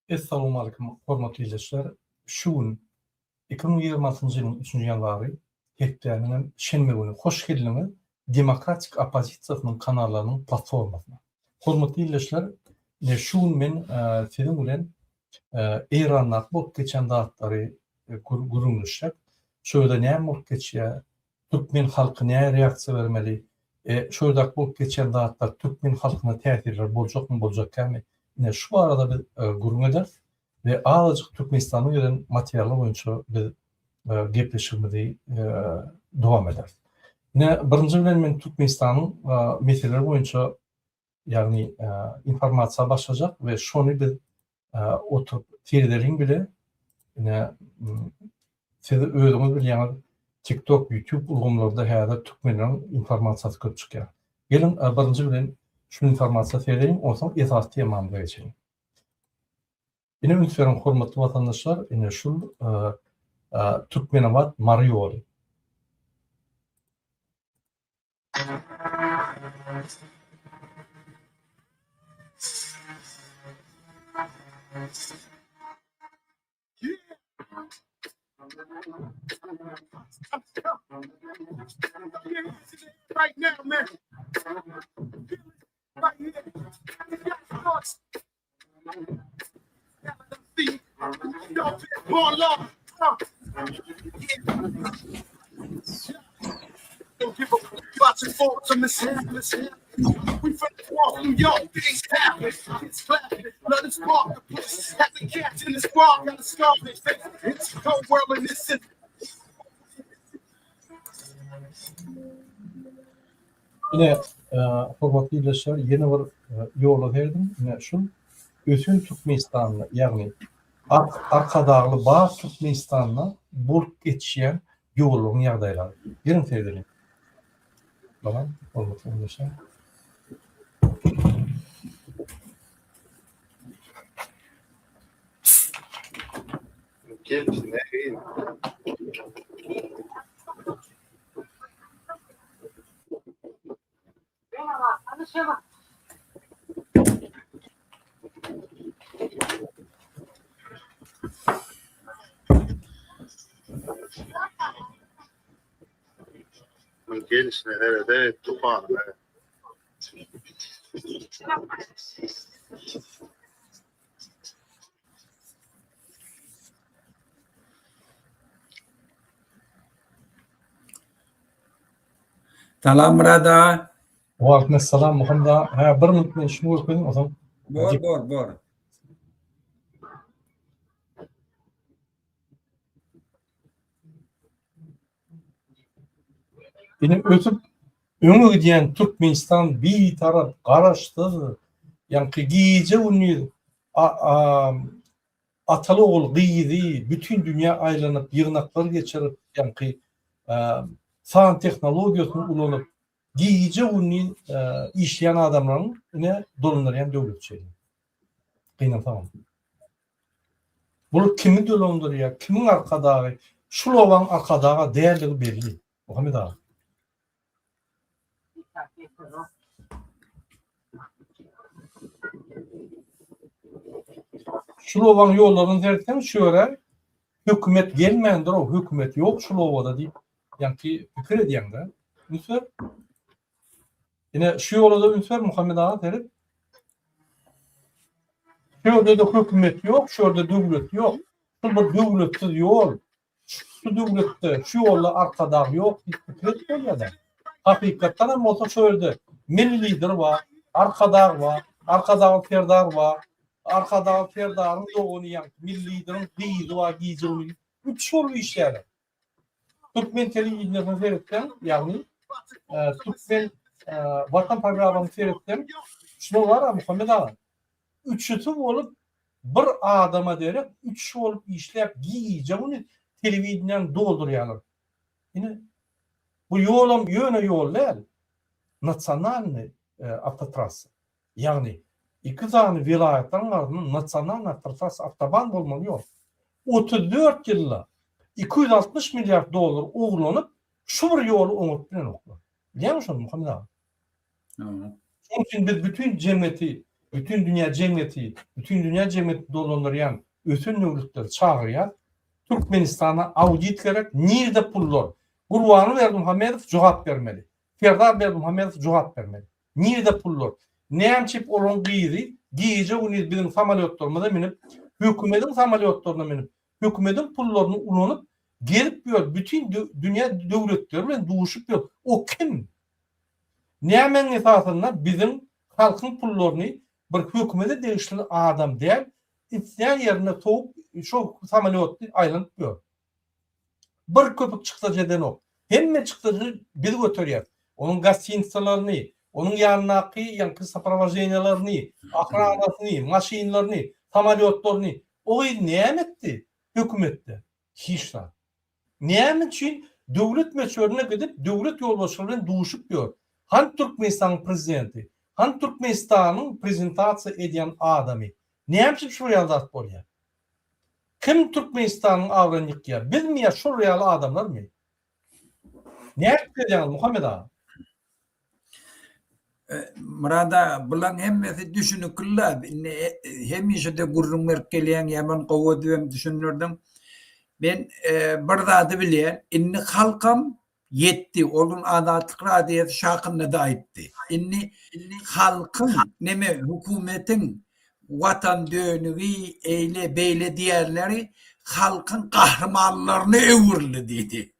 Essalawmaleýkim hormatly ildeşler! Şu gün 2026-njy ýylyň üçünji ýanwary, hepdäniň hem şenbe güni. Hoş geldiňiz Demokratik oppozisiýasynyň kanallarynyň platformasyna. Hormatly ildeşler, ine şu gün men siziň bilen Eýrandaky bolup geçen zatlary gürrüňleşjek. Şu ýerde näme bolup geçýär? Türkmen halky näme reaksiýa bermeli? Şu ýerdäki bolup geçen zatlar türkmen halkyna täsirleri boljakmy, boljak dälmi? Ine şu barada biz gürrüň ederis we azajyk Türkmenistandan gelen materiallar boýunça biz gepleşigimizi dowam ederis. Ine birinji bilen men Türkmenistanyň meseleleri boýunça ýagny informasiýa başlajak we şony biz oturyp seredeliň bile. Ine siz özüňiz bilýäňiz TikTok, YouTube ulgamlarda häzir türkmenleriň informasiýasy köp çykýar. Geliň birinji bilen şu informasiýa seredeliň, onsoň esasy temamyza geçeliň. Ine üns beriň hormatly watandaşlar, ine şul Türkmenabat Mary ýoly. Ine, hormatly ildeşler, ýene bir ýola serediň. Ine, şul ösen Türkmenistanda, ýagny Arkadagly bag Türkmenistanda bolup geçýän ýollaryň ýagdaýlary. Geliň seredeliň. Balam, hormatly ildeşler. Gelişi nähili? Gelişine serede tupanyna. Salam Myrat aga. Waleýkim salam Muhammet aga. Hä bir minut men şuny görkezeyim onsoň. Bor bor bor. Ine ösüp öňe gidýän Türkmenistan bitarap, garaşsyz, ýaňky gije gündiz ataly ogul gyzy bütin dünýä aýlanyp ýygnaklar geçirip, ýaňky san tehnologiýasyny ulanyp gije gündiz işleýän adamlaryň ine dolandyrýan döwleti şeýle. Gynansagam. Bular kimi dolandyrýar, kimiň arkadagy? Şul obaň arkadaga däldigi belli. Muhammet aga. Şul obaň ýollaryny seretseň şu ýere hökümet gelmändir-ow, hökümet ýok şul obada diýip, ýaňky pikir edýäň-de. Üns ber. Ine şu ýola-da üns ber Muhammet aga seret. Şu ýerde-de hökümet ýok, şu ýerde döwlet ýok. Şul bir döwletsiz ýol. Şu döwletde, şu ýolda Arkadag ýok diýip pikir edip bolýar-da. Hakykatdan hem bolsa şu ýerde Milli Lider bar, Arkadag bar, Arkadagly Serdar bar, Arkadagly Serdaryň dogany ýaňky Milli Lideriň gyzy bar gije-gündiz üç bolup işleýärler. Türkmen telewideniýesine seretseň, ýagny Türkmen Watan programmasyna seretseň, şular bar-a Muhammet aga. Üçüsi bolup bir adama derek üç bolup işläp gije-gündiz telewideniýäni doldurýarlar. Ine, bu ýolam ýöne ýol däl. Nasionalnyý awtotrassa. Ýagny iki sany welaýatlaryň arasynda nasionalnyý awtotrassa awtoban bolmaly ýol. 34 ýylda 260 milliard dollar ogurlanyp, şu bir ýoly oňaryp bilenoklar. Bilýäňmi şony Muhammet aga? Şonuň üçin biz bütin jemgyýeti. Bütin dünýä jemgyýeti, bütin dünýä jemgyýetini dolandyrýan ösen döwletleri çagyrýar. Türkmenistana audit gerek, nirde pullar? Gurbanguly Berdimuhamedow jogap bermeli. Serdar Berdimuhamedow jogap bermeli. Nirde pullar? Näme üçin olaryň gyzy gije-gündiz biziň samolýotlarymyza münüp, hökümediň samolýotlaryna münüp, hökümediň pullaryny ulanyp gezip ýör, bütin dünýä döwletleri bilen duşup ýör. O kim? Nämäň esasynda biziň halkyň pullaryny bir hökümete degişli adam däl, islän ýerine sowup şo samolýotly aýlanyp ýör. Bir köpük çykdajy edenok. Hemme çykdajyny biz göterýäs. Onuň gostinitsalaryny, onuň ýanyndaky ýaňky soprowoženiýalaryny, ohranasyny, maşynlaryny, samolýotlaryny. O gyz näme etdi hökümetde? Hiç zat. Näme üçin döwlet möçberine gidip döwlet ýolbaşçylary bilen duşup ýör? Hany Türkmenistanyň prezidenti? Hany Türkmenistanyň prezentasiýa edýän adamy? Näme üçin şular ýaly zat bolýar? Kim Türkmenistanyň abraýyny ýykýar? Bizmi ýa şol ýaly adamlarmy? Nädip gelýäňiz Muhammet aga? Myrat aga, bulaň hemmesi düşünikli-la. Indi hemişe-de gürrüň berip gelýäň, ýaman gowy edibem düşündirdiň. Men bir zady bilýän, indi halkam ýetdi. Ol gün Azatlyk Radiosy şu hakynda-da aýtdy. Indi halkyň, neme, hökümetiň watan dönügi, eýle-beýle diýenleri halkyň gahrymanlaryna öwrüldi diýdi.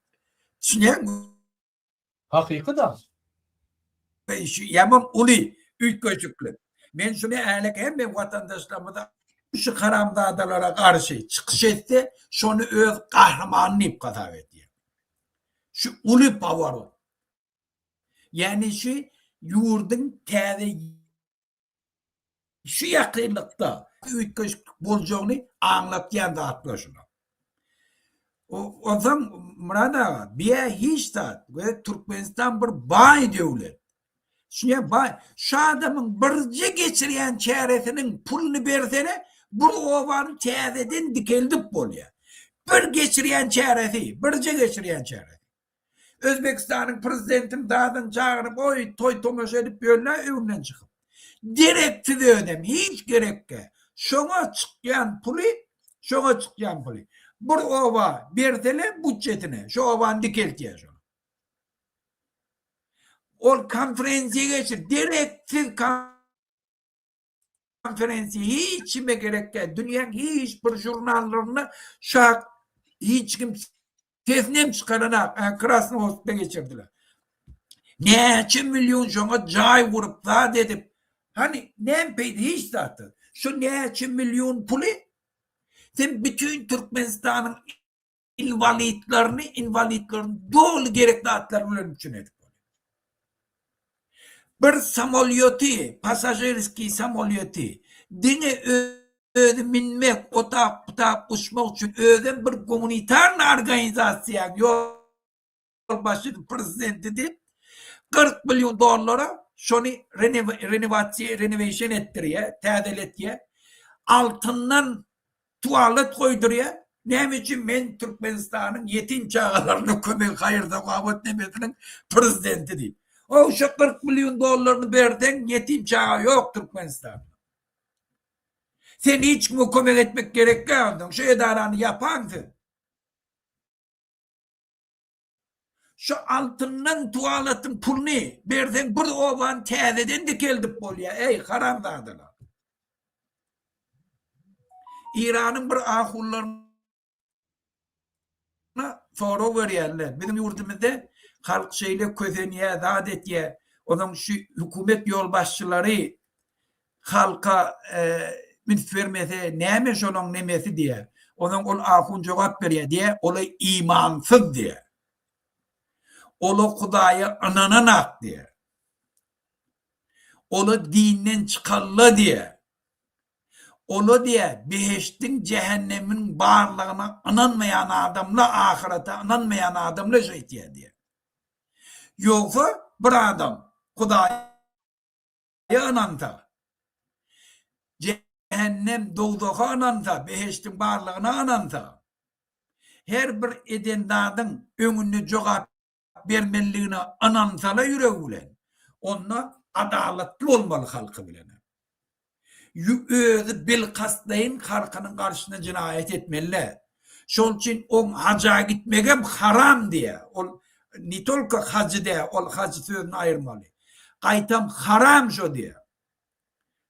Düşünýäňmi? Hakyky da. Şu ýaman uly üýtgeşiklik. Men şuny älek hemme watandaşlarymyza şu haramzadalara garşy çykyş etse, şony öz gahrymany diýip hasap edýän. Şu uly paworot. Ýagny şu ýurduň täze Şu ýakynlykda üýtgeşiklik boljagyny aňlatýan zatlar şular. Onsoň Myrat aga, biýä hiç zat we Türkmenistan bir baý döwlet. Şuňa baý, şu adamyň birje geçirýän çäresiniň puluny bersene, bir obany täzeden dikeldip bolýar. Bir geçirýän çäresi, birje geçirýän çäresi. Özbekistanyň prezidentini zadyny çagyryp oý toý tomaşa edip ýörler öňünden çykyp. Gereksiz özem hiç gerekge. Şoňa çykýan puly şoňa çykýan puly bir oba bersele butjetine şo obany dikeltýär şo. Ol konferensiýa geçir gereksiz konferensiýa hiç kime gerek däl. Dünýäň hiç bir žurnallarynda şak hiç kim sesini hem çykaranak. Krasnowodskda geçirdiler. Näçe million şoňa jaý gurup zat edip hany näme peýda hiç zatsyz. Şu näçe million puly sen bütin Türkmenistanyň inwalidlerini inwalidlerini doly gerek zatlar bilen üpjün edip bolýar. Bir samolýoty, pasažirskiý samolýoty diňe özi minmek, otap putap uçmak üçin özem bir gumanitarnyý organizasiýaň ýolbaşçysy, prezidenti diýip 40 million dollara şony renowasiýa, renovation etdirýär, täzeletýär. Altyndan Tualet goýdurýar. Näme üçin men Türkmenistanyň ýetim çagalaryna kömek haýyr-sahawat nemesiniň prezidenti diýip. O şo 40 million dollaryny berseň ýetim çaga ýok Türkmenistanda. Sen hiç kime kömek etmek gerek däl ondan. Şu edarany ýapaň siz. Şu altyndan tualetin puluny berseň bir obany täzeden dikeldip bolýar, eý haramzadalar. Iranyň bir ahullaryna sorag berýärler. Biziň ýurdumyzda halk şeýle kösenýär, zat etýär. Onuň şu hökümet ýolbaşçylary Halka üns bermese näme şolaň nemesi diýä. Onsoň ol ahun jogap berýä diýä, ola imansyz diýä. Ola Hudaýa ynananak diýä. Ola dinden çykalla diýä. Ola diýä beheştiň jähennemiň barlygyna ynanmaýan adamla ahyrete ynanmaýan adamla şeýtýä diýä. Ýogsa bir adam Hudaýa ynansa, jähennem, dowzaha ynansa, behişdiň barlygyna ynansa, her bir eden zadyň öňünde jogap bermelidigine ynansala ýüregi bilen, onda adalatly bolmaly halky bilenem. Özi bilkastlaýyn halkynyň garşysyna jenaýat etmeli. Şonuň üçin oň haja gitmegem haram diýýär. Ol ne tolko hajy däl, ol hajy sözüni aýyrmaly. Gaýtam haram şo diýýär.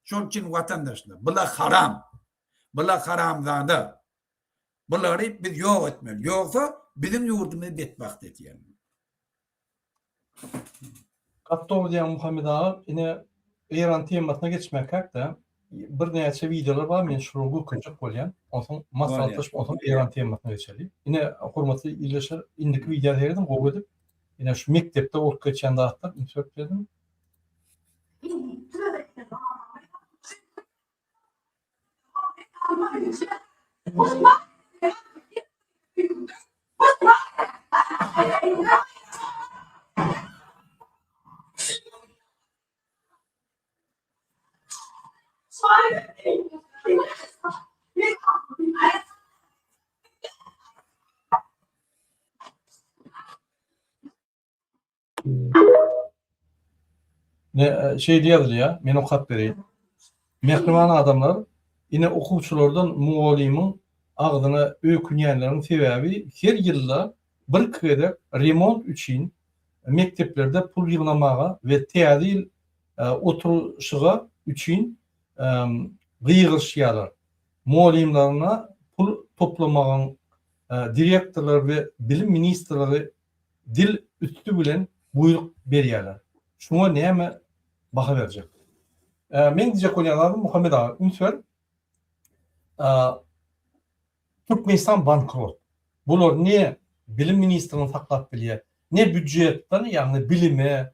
Şonuň üçin watandaşlar, bula haram. Bula haramzada. Bulary biz ýok etmeli. Ýogsa biziň ýurdumyzy betbagt edýärler. Gaty dogry diýýäň Muhammet aga. Ine Eýran temasyna geçmäkäk-de birnäçe wideolar bar men şulary görkezjek bolýan. Onsoň maslahatlaşyp onsoň Eýran temasyna geçeli. Ine hormatly ildeşler indiki wideo serediň gowy edip. Ine şu mekdepde bolup geçýän zatlar üns berip serediň. Ne şeýle ýazylýar, men okap bereýin. Mähriban adamlar, ine okuwçylardan mugallymyň agzyna öýkünýänleriň sebäbi her ýylda bir-iki gezek remont üçin mekdeplerde pul ýygnamaga we täze ýyl oturyşyga üçin gygyryşýarlar. Mugallymlaryna pul toplamagyň direktorlar we bilim ministrligi dil üsti bilen buýruk berýärler. Şuňa näme baha berjek? Meň diýjek bolýan zadym Muhammet aga üns ber. Türkmenistan bankrot. Bular ne bilim ministrini saklap bilýär, ne býujetden, ýagny bilime,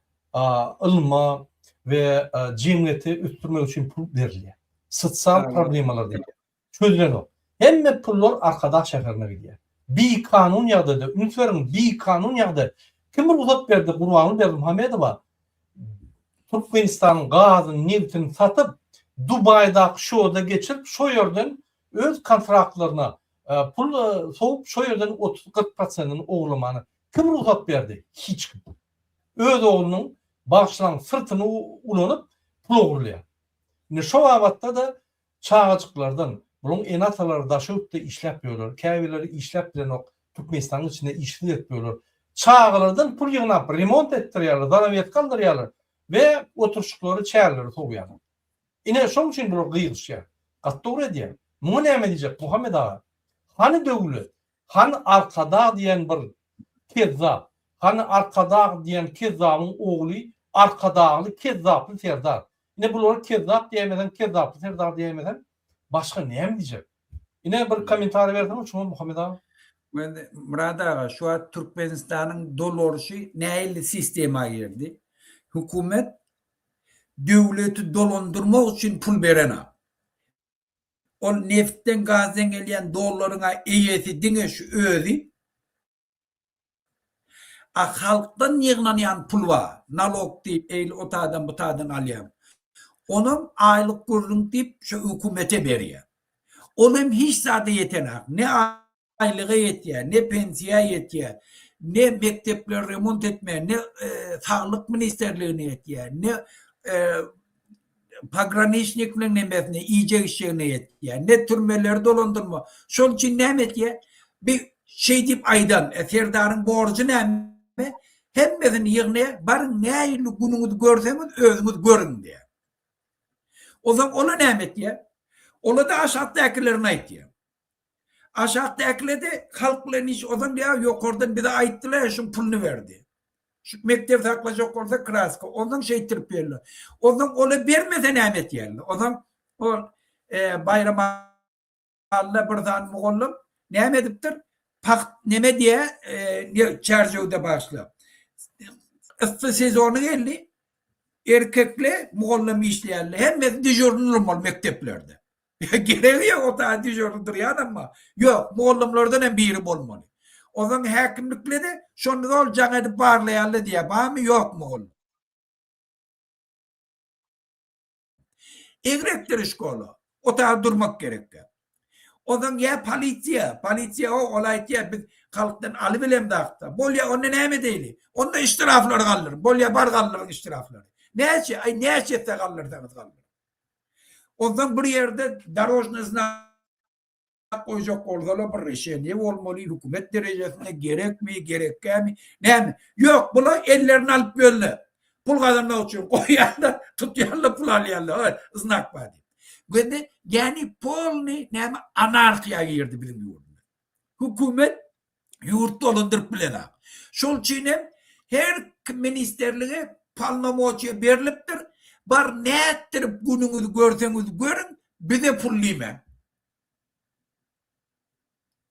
ylma we jemgyýeti ösdürmek üçin pul berilýär. Sosial problemalar diýilýär. Çözülenok. Hemme pullar Arkadag şäherine gidýär. Bikanun ýagdaýda, üns beriň, bikanun ýagdaý. Kim rugsat berdi Gurbanguly Berdimuhamedowa Türkmenistanyň gazyny, nebtini satyp, Dubaýdaky şoda geçirip, şo ýerden öz kontraktlaryna pul sowup, şo ýerden 30-40 prosentini ogurlamana kim rugsat berdi? Hiç kim. Öz oglunyň bagyşlaň syrtyny ulanyp pul ogurlaýar. Indi şo babatda-da Çagajyklardan, bulaň ene-atalary daşy ýurtda işläp ýörler, käbirleri işläp bilenok, Türkmenistanyň içinde işsiz gezip ýörler. Çagalardan pul ýygnap remont etdirýärler, zanawetka aldyrýarlar we oturyşyklary, çäreleri sowýarlar. Ine, şoň üçin bular gygyryşýar. Gaty dogry edýär. Muňa näme diýjek, Muhammet aga? Hany döwlet? Hany Arkadag diýen bir kezzap? Hany Arkadag diýen kezzabyň ogly Arkadagly kezzaply serdar? Ine bulara kezzap diýäýmeseň, kezzaply serdar diýäýmeseň, başga näme diýjek? Ine bir kommentariý berseňiz şuňa Muhammet aga. Myrat aga, şu wagt Türkmenistanyň dolanşy nähili sistema girdi? Hökümet döwleti dolandyrmak üçin pul berenok. Ol neftden, gazdan gelýän dollaryň-a eýesi diňe şu özi. A halkdan ýygnanýan pul bar, nalog diýip eýle o taýdan bu taýdan alýan. Onam aýlyk gürrüň diýip şu hökümete berýär. Ol hem hiç zada ýetenak. Ne aýlyga ýetýär, ne pensiýa ýetýär, ne mekdepleri remont etmäge, ne saglyk ministrligine ýetýär, ne pograniçnikleň nemesine, iýjek-içjegine ýetýär, ne türmeleri dolandyrma. Şol üçin näme etýär? Bir şeý diýip aýdan, e, serdaryň borjy näme? Hemmesini ýygnaýar, baryň nähili günüňizi görseňiz, özüňiz görüň diýýär. Onsoň ola näme etýär? Ola-da aşakdakylaryny aýtýar. Aşakdakylar-da halk bilen iş, onsoň diýýär, ýokardan bize aýtdylar, şuň puluny ber diýýär. Şu mekdebi saklajak bolsa kraska, onsoň şeýtdirip berler. Onsoň ola bermese näme etýärler? Onsoň ol e, Baýram Alla bir sany mugallym näme edipdir? Pagt neme diýä, e, çärjewde başlap. Yssy sezony geldi. Erkekle mugallym işleýärler. Hemmesi dežurny durmaly mekdeplerde. Geregi ýok, o taýda dežurny durýan emma. Ýok, mugallymlardan hem biri bolmaly. Onsoň häkimlikle-de şonda ol jaň edip barlaýarlar diýýär, barmy, ýokmy ol. Egrekdir şkola. O taýda durmak gerekkä. Onsoň ýa polisiýa, polisiýa o, ol aýtýar, biz halkdan alybilemzakda. Bolýa, onda näme edeýli? Onda iştiraflary galdyryň. Bolýa, bar galdyryň iştiraflary. Näçe, aý näçe etse galdyrsaňyz galdyryň. Onsoň bir ýerde dorožnyý znak goýjak bolsalar bir rişeniýe bolmaly, hökümet derejesinde gerekmi, gerekkämi, näme? Ýok, bular ellerini alyp ýörler. Pul gazanmak üçin goýýarlar, tutýarlar, pul alýarlar. Oý, znak bar diýip. Göndi, ýagny polny näme anarhiýa girdi biziň ýurdumyz. Hökümet ýurt dolandyryp bilenok. Şol üçin hem her ministerlige polnomoçiýa berlipdir. Bar nätdirip günüňizi görseňiz görüň, bize pul diýmäň.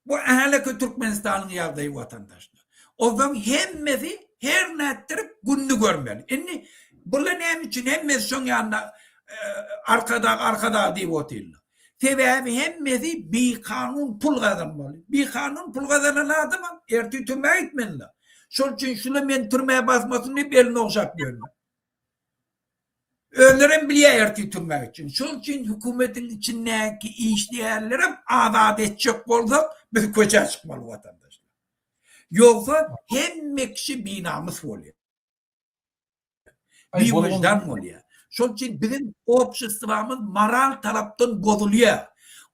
Bu häleki Türkmenistanyň ýagdaýy watandaşlar. Onsoň hemmesi her nätdirip gününi görmeli. Indi bular näme üçin hemmesi şoň ýanynda Arkadag Arkadag diýip otyrlar. Sebäbi hemmesi bikanun pul gazanmaly. Bikanun pul gazanan adamam ertir türmä gitmeli. Şol üçin şular meni türmä basmasyn diýip elini ogşap ýörler. Özlerem bilýär ertir türmä gitjegini. Şol üçin hökümetiň içindäki işleýänlerem azat etjek bolsak biz köçä çykmaly watandaşlar. Ýogsa hemme kişi binamys bolýar. Biwyždan bolýar. Şol üçin biziň obşestwamyz moral tarapdan bozulýar.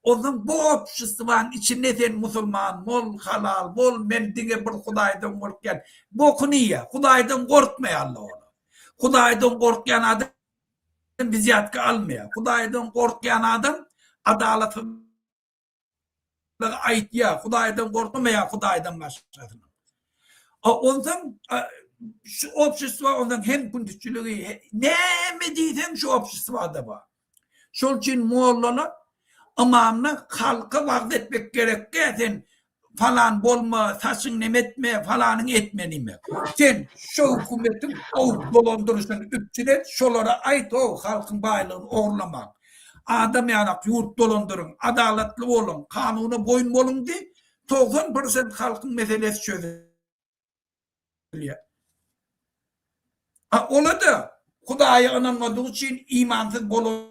Onsoň bu obşestwanyň içinde sen musulman bol, halal bol, men diňe bir Hudaýdan gorkýan. Bokuny iýýär. Hudaýdan gorkmaýarlar olar. Hudaýdan gorkýan adam wzýatka almaýar. Hudaýdan gorkýan adam adalatsyzlygy aýtýar. Hudaýdan gorkmaýar Hudaýdan başgasynyň. Onsoň şu obşestwo onsoň hem kündüzçiligi näme diýseň şu obşestwoda bar. Şol üçin mollalar, ymamlar halka wagyz etmek gerekkä sen falan bolma, saçyň neme etme, falanyň etme diýme. Sen şo hökümetiň gowy dolandyryşyny üpjün et, şolara aýt how halkyň baýlygyny ogurlamaň. Adam ýanak ýurt dolandyryň, adalatly boluň, kanuna boýun boluň diý, 90 prosent halkyň meselesi çözülýär. A ola-da Hudaýa ynanmadygy üçin imansyz bolan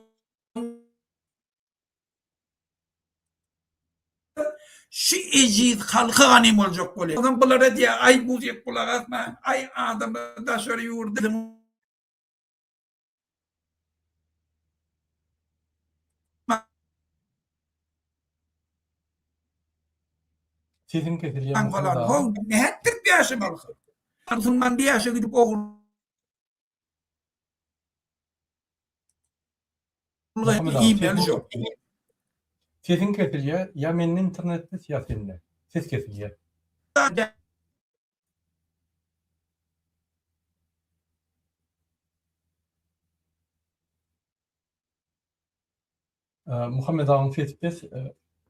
Şu ejiz halka ganym boljak bolýar. Onsoň bulara diýýär, aý muzyk gulak asmaň, aý adamlar daşary ýurda Sesiň kesilýär Muhammet aga. How nätdirip ýaşamaly? Musulman diýýär gidip ogul Iýmeli şo. Sesiň kesilýär, ýa mende internet pes ýa sende. Ses kesilýär. Muhammet agaň sesi pes.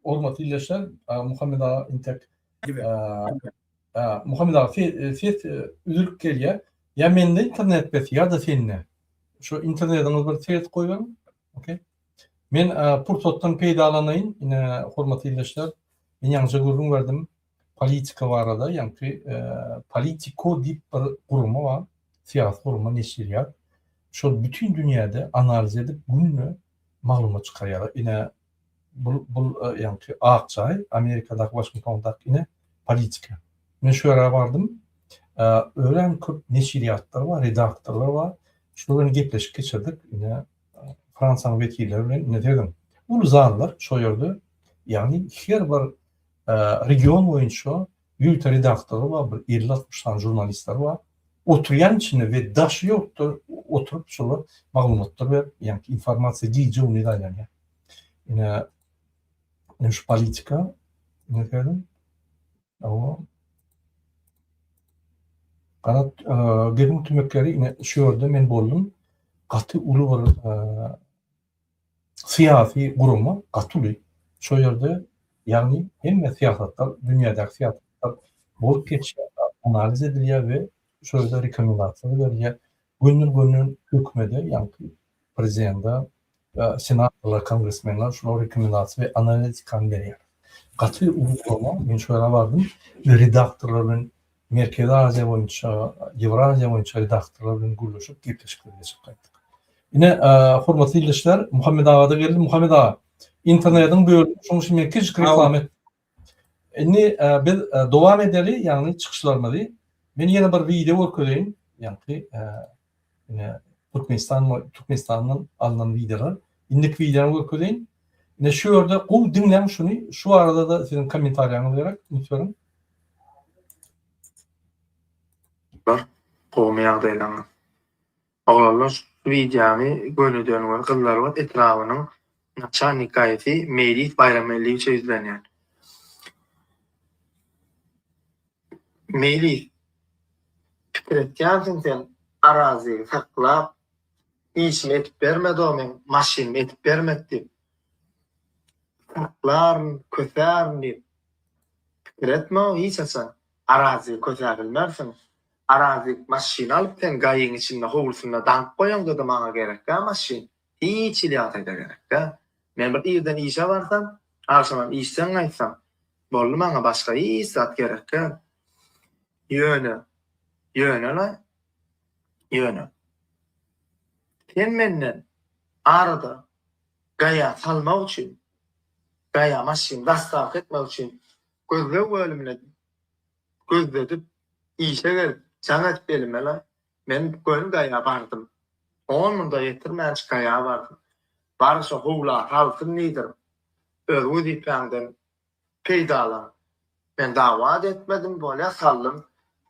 Hormatly ildeşler, Muhammet aga intek Muhammet aga ses üzülip gelýär. Ýa mende internet pes ýa-da sende. Şu internetiňizi bir seredip goýberiň. Okey. Men pursatdan peýdalanaýyn. Ine, hormatly ildeşler, men ýaňyja gürrüň berdim. Politika barada, ýaňky Politico diýip bir gurama bar. Syýasy gurama, neşirýat. Şol bütin dünýäde analiz edip günde maglumat çykarýarlar. Ine, bul bul ýaňky Ak jaý, Amerikadaky Waşingtondaky ine politika. Men şu ýere bardym. Örän köp neşirýatlar bar, redaktorlar bar. Şular bilen gepleşik geçirdik. Ine Fransiýanyň wekilleri bilen ine serediň. Uly zallar şo ýerde, ýagny her bir region boýunça ýörite redaktorlar bar, bir 50-60 sany žurnalistler bar. Oturýan içinde we daşy ýurtda oturyp şolar maglumatlar berip, ýagny informasiýa gije-gündiz aýlanýar. Ine, ine şu politika, ine serediň. Hawa. Garat, gepiň tümekleri ine şu ýerde men boldum. Gaty uly bir syýasy gurama, gaty uly. Şo ýerde ýagny hemme syýasatlar, dünýädäki syýasatlar bolup geçýär, analiz edilýär we şo ýerde rekomendasiýalar berilýär. Gönden-gönden hökümede, ýagny prezidente, senatorlar, kongresmenler şular rekomendasiýa we analitikany berýär. Gaty uly gurama, men şo ýere bardym we redaktorlar bilen Merkezi Aziýa boýunça, Ýewraziýa boýunça redaktorlar bilen gürleşip, gepleşikler geçirip gaýtdyk. Ine, hormatly ildeşler, Muhammet aga-da geldi. Muhammet aga, internetiň bölümi, şonuň üçin men kiçijik reklama etdim. Indi biz dowam edeli, ýagny çykyşlarymyzy. Men ýene bir wideo görkezeýin, ýagny ine Türkmenistan Türkmenistandan alnan wideolar. Indiki wideony görkezeýin. Ine şu ýerde gowy diňläň şuny. Şu barada-da siziň kommentariýaňyz gerek. Üns beriň. Bar gowumy ýagdaýlaryňyz. Oglanlar şu wideony gönüden-göni Gyzlarbat etrabynyň naçalnik gaýysy Meýlis Baýramgeldiýewiçe ýüzlenýän. Meýlis, pikir etýänsiň sen Arazygy saklap işimi edip bermedi-o meň maşynymy edip bermedi diýip. Saklaryn, kösärin diýip. Pikir etme-o hiç haçan. Arazygy kösäbilmersiň. Arazyk maşyn alyp sen gaýyň içinde howlusynda daňyp goýaňda-da maňa gerekdä maşyn. Hiç hili ýagdaýda gerekdä. Men bir irden işe barsam, agşamam işden gaýtsam, boldy maňa başga hiç zat gerek däl. Ýöne, ýöne-le, ýöne. Sen menden arada gaýa salmak üçin, gaýa maşyn dostawka etmek üçin gözleg bölümine gözledip, işe gelip, jaň edip elime-le, men göni gaýa bardym. On munda ýetirmänçik gaýa bardym. Bar şo howla salsyn diýdirim. Öz wezipäňden peýdalan. Men dawa-da etmedim, bolýa saldym.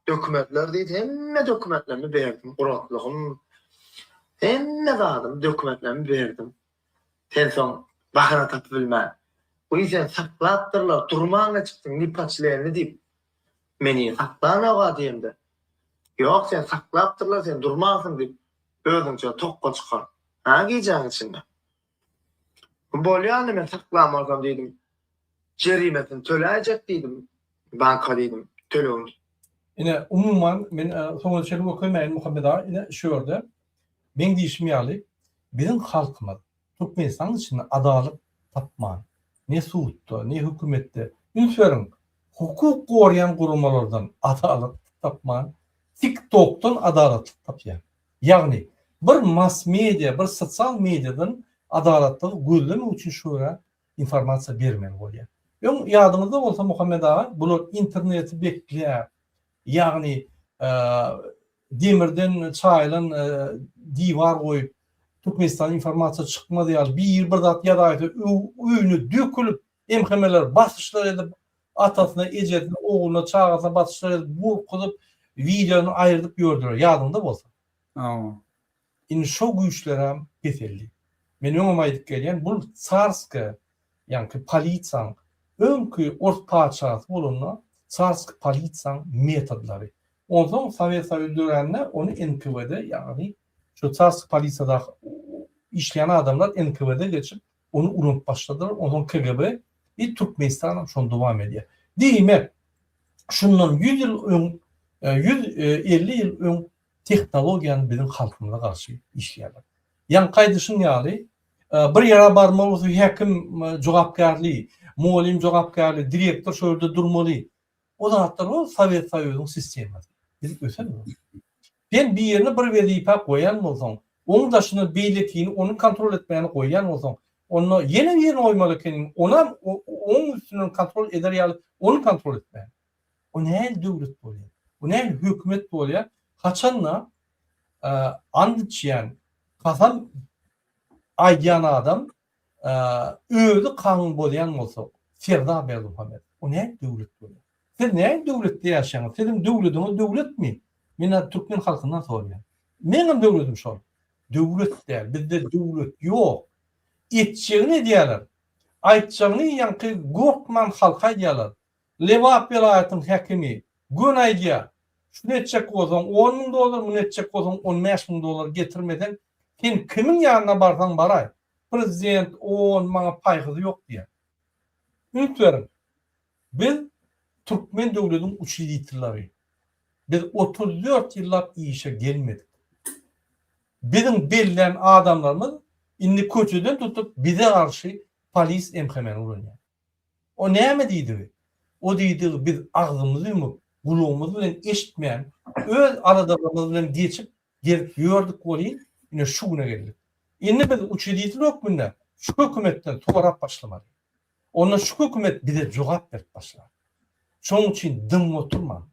Dokumentler diýdi, hemme dokumentlerimi berdim, guratlygym, hemme zadymy, dokumentlerimi berdim. Sen soň bahana tapyp bilmän, Wiý seni saklapdyrlar, durman geçipsiň, nipoçlenni diýip. Meni saklanok-a diýemde, Ýok, seni saklapdyrlar, sen durmansyň diýip, özüňçe tokga çykar. Hä, gijäň içinde. Bolýa indi men saklan bolsam diýdim. Jerimesini töläýjek diýdim. Banka diýdim, tölegini. Ine, umuman, men soňuna çenli görkezmäýin Muhammet aga, ine, şu ýerde meň diýşim ýaly, biziň halkymyz Türkmenistanyň içinde adalat tapman, ne sudda, ne hökümetde, üns beriň, hukuk goraýan guramalardan adalat tapman, TikTokdan adalatlyk tapýar. Ýagny, bir mass media, bir sosial mediadan adalatlygy gözlemek üçin şu görä informasiýa bermeli bolýar. Öň ýadyňyzda bolsa Muhammet aga, bular interneti bekläp, ýagny demirden çaýylan diwar goýup, Türkmenistana informasiýa çykmaz ýaly, biri bir zat ýazaýsa öýüne dökülip, MHM-ler basyşlar edip, atasyna, ejesine, ogluna, çagasyna basyşlar edip, gorkuzyp, wideony aýyrdyp ýördüler, ýadyňda bolsa. Hawa. Indi şo güýçlerem peseldi. Men öňem aýdyp gelýän, bul carskiý, ýaňky polisiýaň, öňki ors patyşasy bolanda carskiý polisiýaň metodlary. Onsoň Sowet Soýuzy dörände ony NKWD, ýagny şo carskiý polisiýadaky işleýän adamlar NKWD geçip, ony ulanyp başladylar, onsoň KGB i Türkmenistanam şony dowam edýär. Diýmek, şundan ýüz ýyl öň, 150 ýyl öň tehnologiýany biziň halkymyza garşy işleýärler. Ýaňky aýdyşyň ýaly, bir ýere barmaly bolsa häkim jogapkärli, mugallym jogapkärli, direktor şo ýerde durmaly. O zatlar ol Sowet Soýuzyň sistemasy. Biz ösenok. Sen birini bir wezipä goýan bolsaň, oň daşyndan beýlekini ony kontrol etmäni goýýan bolsaň, onda ýene birini goýmaly ekeniň, onam oň üstünden kontrol eder ýaly ony kontrol etmäni. O nähili döwlet bolýar? O nähili hökümet bolýar? Haçanda and içýän, kasam aýdýan adam özi kanun bozýan bolsa, Serdar Berdimuhamedow, o nähili döwlet bolýar? Siz nähili döwletde ýaşaýaňyz? Siziň döwlediňiz döwletmi? Men häzir türkmen halkyndan soraýan. Meňem döwledim şol. Döwlet däl, bizde döwlet ýok. Etjegini edýärler. Aýtjagyny ýaňky gorkman halka aýdýarlar. Lebap welaýatyň häkimi göni aýdýar, şuny etjek bolsaň 10 müň dollar, muny etjek bolsaň 15 müň dollar getirmeseň, sen kimiň ýanyna barsaň baraý. Prezident on maňa paýhysy ýok diýýär. Üns beriň. Biz türkmen döwlediň uçreditellary. Biz 34 ýyllap işe gelmedik. Biziň bellän adamlarymyz indi köçeden tutup bize garşy polis MHM-ni ulanýar. O näme diýdigi? O diýdigi biz agzymyzy ýumup, gulagymyz bilen eşitmän, öz aladalarymyz bilen geçip gezip ýördük welin, ine şu güne geldik. Indi biz uçreditel hökmünde şu hökümetden sorap başlamaly. Onda şu hökümet bize jogap berip başlar. Şonuň üçin dymyp oturmaň.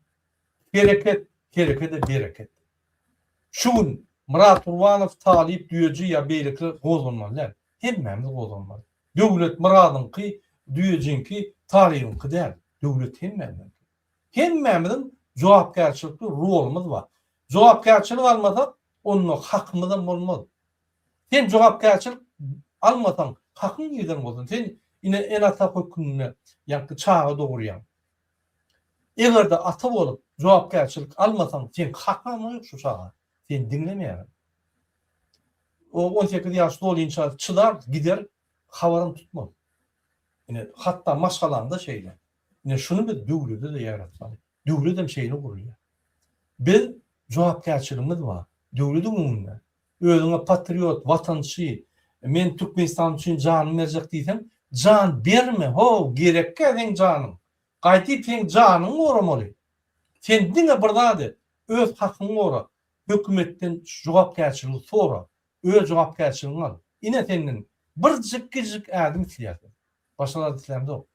Hereket, herekede bereket. Şu gün Myrat Gurbanow, Talyp Düýeji ýa beýlekiler gozganmaly däl. Hemmämiz gozganmaly. Döwlet Myradyňky, Düýejiňki, Tarybyňky däl. Döwlet hemmämiziňki. Hemmämiziň jogapkärçilikli rolumyz bar. Jogapkärçilik almasak, onda hakymyzam bolmaz. Sen jogapkärçilik almasaň, hakyň nirden bolsun? Sen ine ene-ata hökmünde ýaňky çaga dogurýaň. Eger-de ata bolup jogapkärçilik almasaň, seň hakyňam ýok şu çaga. Seni diňlemeýärler. O 18 ýaş dolynça çydar, gider, habaram tutmaz. Ine, hatda maşgalaňda şeýle. Ine, şuny biz döwlede-de ýaratmaly. Döwlet hem şeýle gurulýar. Biz jogapkärçiligimiz bar. Döwlediň öňünde. Özüňe patriot, watançy, men Türkmenistan üçin janymy berjek diýseň, jan berme, how, gerekkä seň janyň. Gaýdyp seň janyňy goramaly. Sen diňe bir zat et, öz hakyňy gora, hökümetden jogapkärçiligi sora, öz jogapkärçiligiňi al. Ine senden birjik kiçijik ädim isleýäs biz. Başga zat islämzok.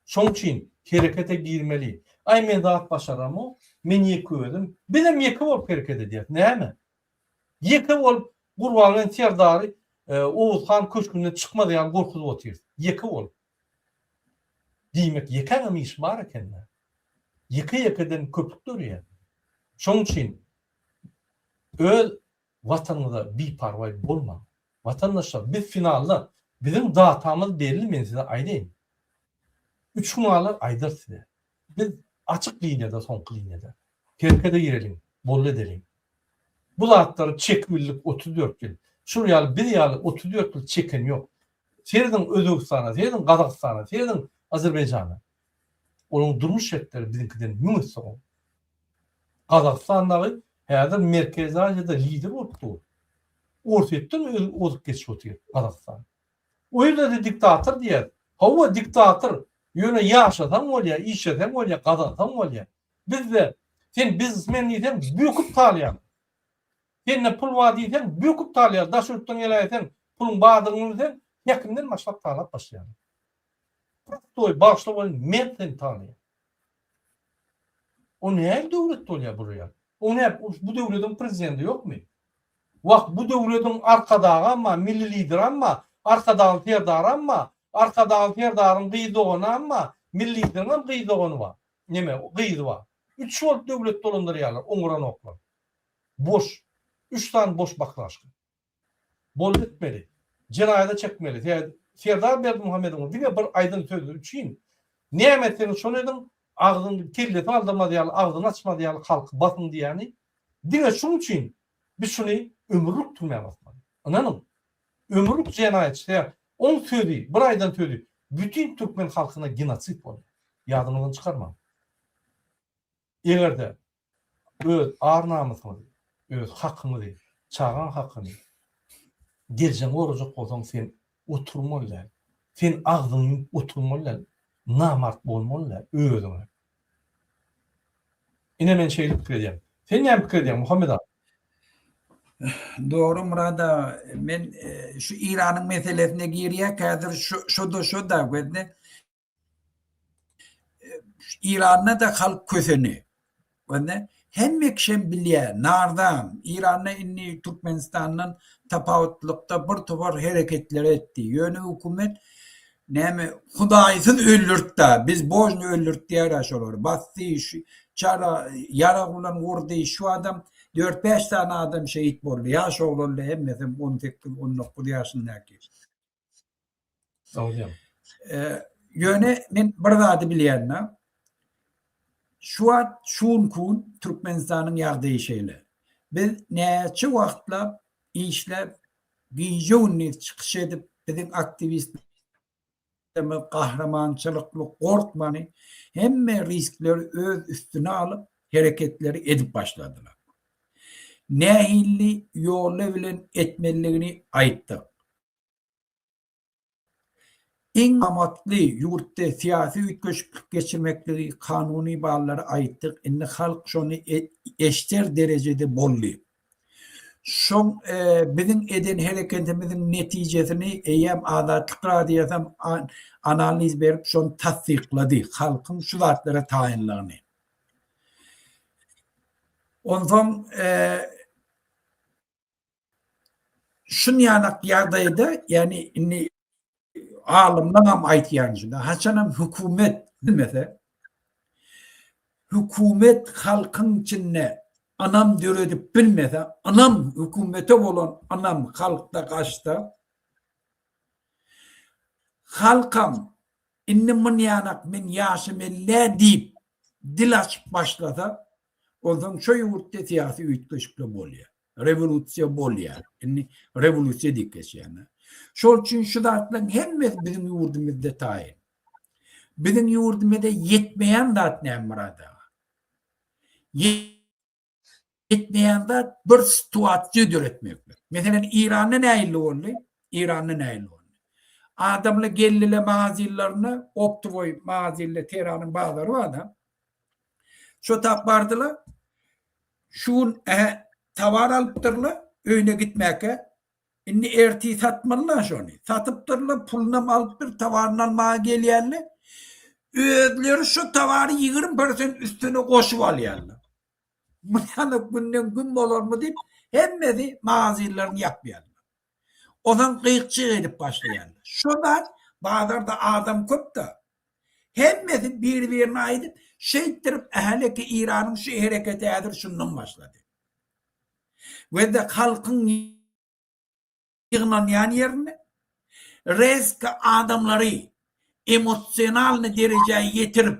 Şoň üçin herekete girmeli. Aý men zat başaramok, men ýeke özüm. Bizem ýeke bolup hereket edýäs. Näme? Ýeke bolup Gurbanguly Serdary Oguz han köşgünden çykmaz ýaly gorkuzyp otyrys. Ýeke bolup. Diýmek ýekäňem işi bar ekende. Ýeke-ýekeden köpük dörýär. Şoň üçin öz Watanyňyza biparwaý bolmaň. Watandaşlar biz finalda biziň datamyz belli men size aýdaýyn. Üç gün galar aýdarys size. Biz açyk liniýada soňky liniýada. Herekete gireliň, boldy edeliň. Bu zatlary çekip bildik 34 ýyl. Şul ýaly biz ýaly 34 ýyl çeken ýok. Serediň Özbegistana, serediň Gazagystana, serediň Azerbaýjana. Olaryň durmuş şertleri biziňkiden müň esse gowy. Gazagystan dagy häzir Merkezi Aziýada lider bolup dur. Orsýetden ozup geçip otyr Gazagystan. O ýerde-de diktator diýýär. Hawa, diktator. Ýöne ýaşasaň bolýar, işleseň bolýar, gazansaň bolýar. Bizde sen biznesmen diýseň böküp galýaň. Sende pul bar diýseň böküp galýar. Daş ýurtdan geläýseň, puluň bardygyny bilseň, häkimden başlap talap başlaýarlar. Prostoý, bagyşla welin men seni tanaýan. O nähili döwlet bolýar bular ýaly? O näme, bu döwlediň prezidenti ýokmy? Wah, bu döwlediň Arkadagam bar, Milli Lideram bar, Arkadagly Serdaram bar, Arkadagly Serdaryň gyz doganam bar, Milli Lideriňem gyz dogany bar, neme, gyzy bar. Üç bolup döwlet dolandyrýarlar, oňuranoklar. Boş. Üç sany boş baklaşka. Boldy etmeli. Jenaýata çekmeli. Sebäbi Serdar Berdimuhamedowyň diňe bir aýdan sözi üçin näme etseňiz şony ediň, agzyny kellesi galdyrmaz ýaly, agzyny açmaz ýaly halky basyň diýýäni diňe şuň üçin biz şuny ömürlik türmä basmaly. Ynanyň. Ömürlik jenaýatçy sebäbi oň sözi, bir aýdan sözi bütin türkmen halkyna genosid bolýar. Ýadyňyzdan çykarmaň. Eger-de öz ar-namysyňyzy, öz hakyňyzy, çagaň hakyny, geljegiňi gorajak bolsaň sen oturmaly däl. Sen agzyňy ýumup oturmaly däl. Namart bolmaly däl özüňe. Ine men şeýle pikir edýän. Sen näme pikir edýäň Muhammet aga? Dogry Myrat aga, men şu Iranyň meselesine girýäk häzir şo-da şo-da gözle. Iranda-da halk köseni. Onda hemme kişem bilýär, narzan. Iranda indi Türkmenistandan tapawutlykda bir topar hereketler etdi. Ýöne hökümet näme hudaýsyz öldürtdi. Biz božny öldürt diýýär şolary. Basdy, şu çara ýarag bilen urdy. Şu adam 4-5 sany adam şehit boldy. Ýaş oglanlar hemmesi 18-19 ýaşyndaky. Ýöne men bir zady bilýän-de. Şu wagt, şu günki gün Türkmenistanyň ýagdaýy şeýle. Biz näçe wagtlap işläp, gije-gündiz çykyş edip, biziň aktiwistlerimiz gahrymançylykly gorkmany, hemme riskleri öz üstüne alyp, hereketleri edip başladylar. Nähili ýoly bilen etmelidigini aýtdyk. Iň amatly ýurtda syýasy üýtgeşiklik geçirmekligi kanuny ballary aýtdyk, indi halk şony eşder derejede boldy. Şoň biziň eden hereketimiziň netijesini eýýäm Azatlyk Radiosam analiz berip şony tassyklady, halkyň şu zatlara taýynlygyny. Onsoň. Şunýanak ýagdaýda, ýagny indi alymlaňam aýtýany şunda, haçanam hökümet bilmese, hökümet halkyň içinde ynam döredip bilmese, ynam hökümete bolan ynam halkda gaçsa, halkam indi munýanak men ýaşym ellä diýip dil açyp başlasa, onsoň şo ýurtda syýasy üýtgeşikler bolýar. Rewolýusiýa bolýar. Indi rewolýusiýa diýip geçýär. Şol üçin şu zatlaryň hemmesi biziň ýurdumyzda taýyn. Biziň ýurdumyzda ýetmeýän zat näme Myrat aga? Ýetmeýän zat bir situasiýa döretmeklik. Meselem, Iranda nähili boldy? Iranda nähili boldy? Adamlar geldiler magazinlerine, optowoý magazinler, Tehranyň bazary bar-da. Şo tap bardylar. Şu gün ähä towar alypdyrlar, öýüne gitmäkä. Indi ertir satmalylar şony. Satypdyrlar, pulunam alypdyr, towaryny almaga gelýärler. Özleri şu towary 20 prosent üstüne goşup alýarlar. Muny günden gün bolarmy diýip, hemmesi magazinlerini ýapýarlar. Onsoň gyk-jyk edip başlaýarlar. Şo zat bazarda adam köp-de. Hemmesi bir-birine aýdyp, şeýtdirip ähleki Eýranyň şu hereketi häzir şundan başlady. We-de halkyň ýygnanýan ýerinde rezko adamlary emosionalny derejä ýetirip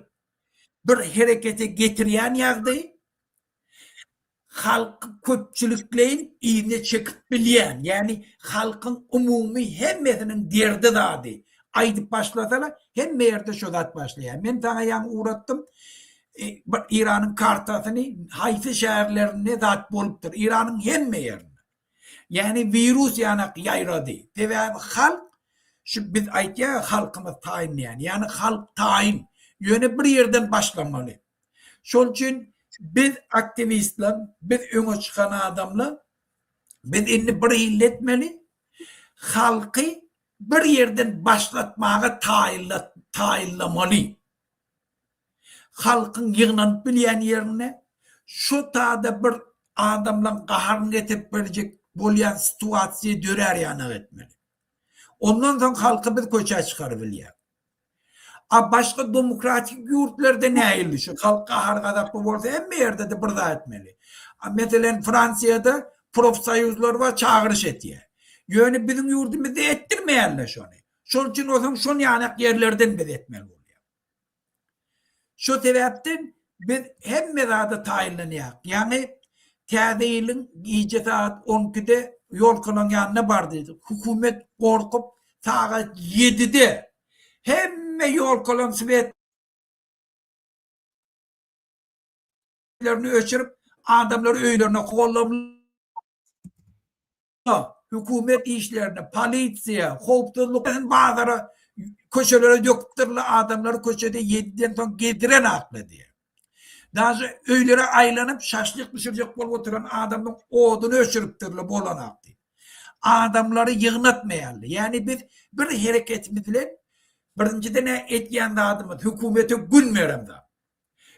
bir herekete getirýän ýagdaý halky köpçülikleýin yzyna çekip bilýän, ýagny halkyň umumy hemmesiniň derdi zady aýdyp başlasalar, hemme ýerde şo zat başlaýar. Men saňa ýaňy ugratdym bir Eýranyň kartasyny, haýsy şäherlerinde zat bolupdyr, Eýranyň hemme ýerinde. Ýagny wirus ýanak ýaýrady. Sebäbi halk şu biz aýtýarys halkymyz taýyn diýýän. Ýagny halk taýyn. Ýöne bir ýerden başlamaly. Şol üçin biz aktiwistler, biz öňe çykan adamlar biz indi bir hili etmeli. Halky bir ýerden başlatmaga taýynlamaly. Halkyň ýygnanyp bilýän ýerinde şu tada bir adamlaryň gaharyny getirip berjek bolýan situasiýa dörär ýanak etmeli. Ondan soň halky biz köçä çykarybilýär. A başga demokratik ýurtlarda nähili şu halk gahar gazaply bolsa hemme ýerde-de bir zat etmeli. A meselem Fransiýada profsoýuzlar bar çagyryş etýär. Ýöne biziň ýurdumyzda etdirmeýärler şony. Şol üçin bolsaň şon ýanak ýerlerden biz etmeli bolýar. Şo sebäpden biz hemme zada taýynlanýarys. Ýagny täze ýylyň gije sagat on ikide ýolkalaň ýanyna bar diýdi. Hökümet gorkup sagat ýedide hemme ýolkalaň swetlerini öçürip adamlary öýlerine kowaladylar. Hökümet işlerini, polisiýa, howpsuzlyk bazara, köçelere döküpdirler, adamlary köçede ýediden soň gezdiren akly diýýär. Daže öýlere aýlanyp şaşlyk bişirjek bolup oturan adamyň oduny öçüripdirler bolanak diýip. Adamlary ýygnatmaýarlar. Ýagny biz bir hereketimiz bilen birinjiden-ä edýän zadymyz hökümete gün beren zat.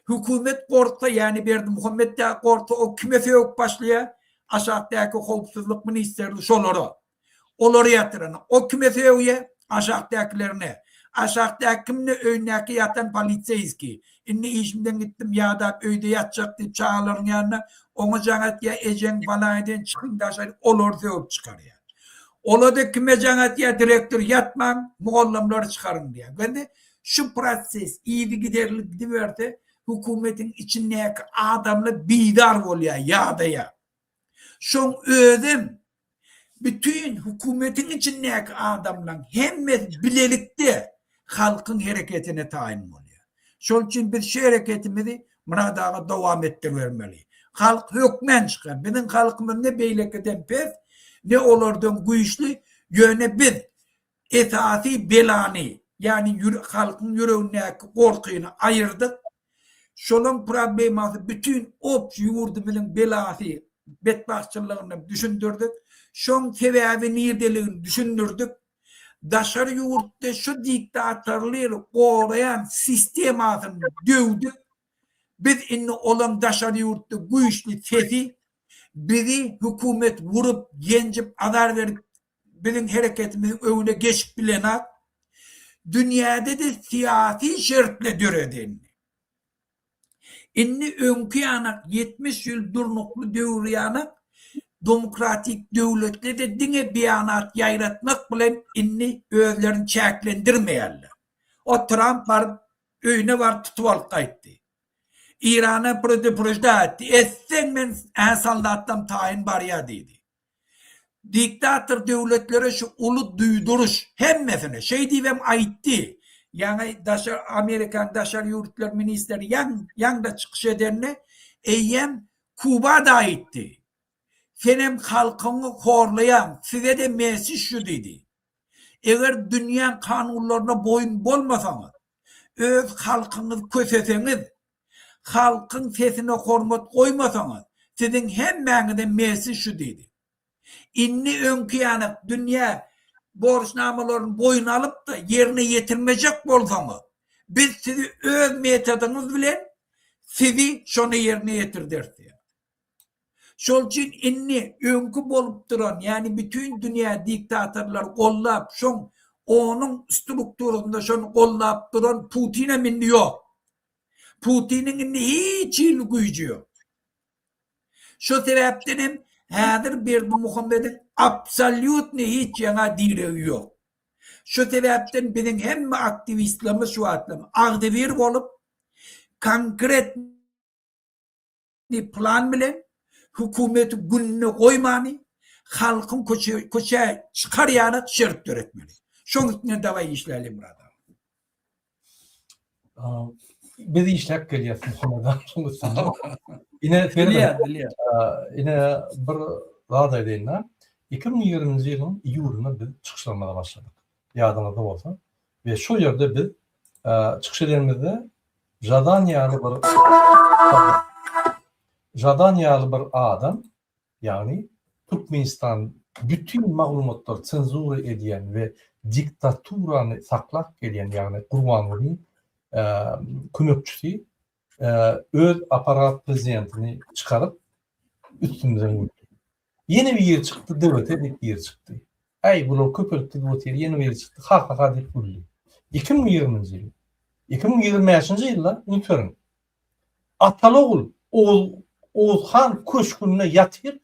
Hökümet gorksa, ýagny Berdimuhamet dagy gorksa, o kime sögüp başlaýar? Aşakdaky howpsuzlyk ministrligi şolara. Olary ýatyrana. O kime sögýär? Aşakdakylerine. Aşakdaky kimde? Öýündäki ýatan poliseýskiý. Indi işimden gitdim, ýadap öýde ýatjak diýip çagalaryň ýanynda oňa jaň atýar, ejeň bala eden çykyň daşary olary sögüp çykarýar. Ola-da kime jaň atýar? Direktor ýatmaň, mugallymlary çykaryň diýýär. Göndi Şu proses yzygiderli gidiberse, hökümetiň içindäki adamlar bizar bolýar, ýadaýar. Şoň özem bütin hökümetiň içindäki adamlaryň hemmesi bilelikde halkyň hereketine taýyn bolýar. Şol üçin biz şu hereketimizi Myrat aga dowam etdiribermeli. Halk hökmän çykar. Biziň halkymyz ne beýlekiden pes, ne olardan güýçli, ýöne biz Esasy belany, ýagny halkyň ýüregindäki gorkyny aýyrdyk. Şolaň problemasy bütin obşi ýurdumyzyň belasy, betbagtçylygyny düşündirdik. Şoň sebäbi nirdeligini düşündirdik. Daşary ýurtda şu diktatorlygy goraýan sistemasyny döwdük. Biz indi olaň daşary ýurtda güýçli sesi bizi hökümet urup, ýenjip, azar berip. biziň hereketimiziň öňüne geçip bilenak. Dünýäde-de syýasy şertle döredi indi. Indi öňki ýanak 70 ýyl durnukly döwür ýanak demokratik döwletle-de diňe beýanat ýaýratmak bilen indi özlerini çäklendirmeýärler. O Tramp baryp öýüne baryp tutup alyp gaýtdy. Irana preduprežda etdi. Etseň men ä soldatlam taýyn barýa diýdi. Diktator döwletlere şu uly duýduryş hemmesine şeý diýibem aýtdy. Ýaňy daşary Amerikanyň daşary ýurtlar ministri ýaň ýaňda çykyş edende eýýäm Kuba-da aýtdy. Senem halkyňy horlaýaň, size-de mesiş şu diýdi. Eger dünýäň kanunlaryna boýun bolmasaňyz, öz halkyňyzy köseseňiz, Halkyň sesine hormat goýmasaňyz, siziň hemmäňize mesi şu diýdi. Indi öňki ýanak dünýä borçnamalaryny boýun alyp-da ýerine ýetirmejek bolsaňyz, biz sizi öz metodyňyz bilen sizi şony ýerine ýetirderis diýýär. Şol üçin indi öňki bolup duran, ýagny bütin dünýä diktatorlary gollap, şoň onuň strukturasynda şony gollap duran Putinem indi ýok. Putiniň indi hiç hili güýji ýok. Şo sebäpden hem häzir Berdimuhamediň absolýutny hiç ýaňa diregi ýok. Şo sebäpden biziň hemme aktiwistlerimiz şu wagtlam agzybir bolup, konkretny plan bilen hökümeti gününe goýmany, halkyň köçä çykar ýaly şert döretmeli. Şoň üstünde dawaý işläliň Myrat aga. Biz işläp gelýäs Muhammet aga şoň üstünde. Ine Bilýän, bilýän. Ine bir zat aýdaýyn-da. 2020-nji ýylyň iýulynda biz çykyşlarymyza başladyk. Ýadyňyzda bolsa. We şol ýerde biz çykyş edenimizde Žadan ýaly bir Žadan ýaly bir adam Ýagny Türkmenistan bütin maglumatlary senzura edýän we diktaturany saklap gelýän ýagny Gurbangulyň kömekçisi öz aparat prezidentini çykaryp üstümizden güldi. Ýene biri çykdy DWT diýip biri çykdy. Äý bular köpelip gidip otyr ýene biri çykdy ha-ha-ha diýip güldi. 2020-nji ýyl. 2025-nji ýylda üns beriň. Ataly-ogul Oguz Oguz han köşgünde ýatyr,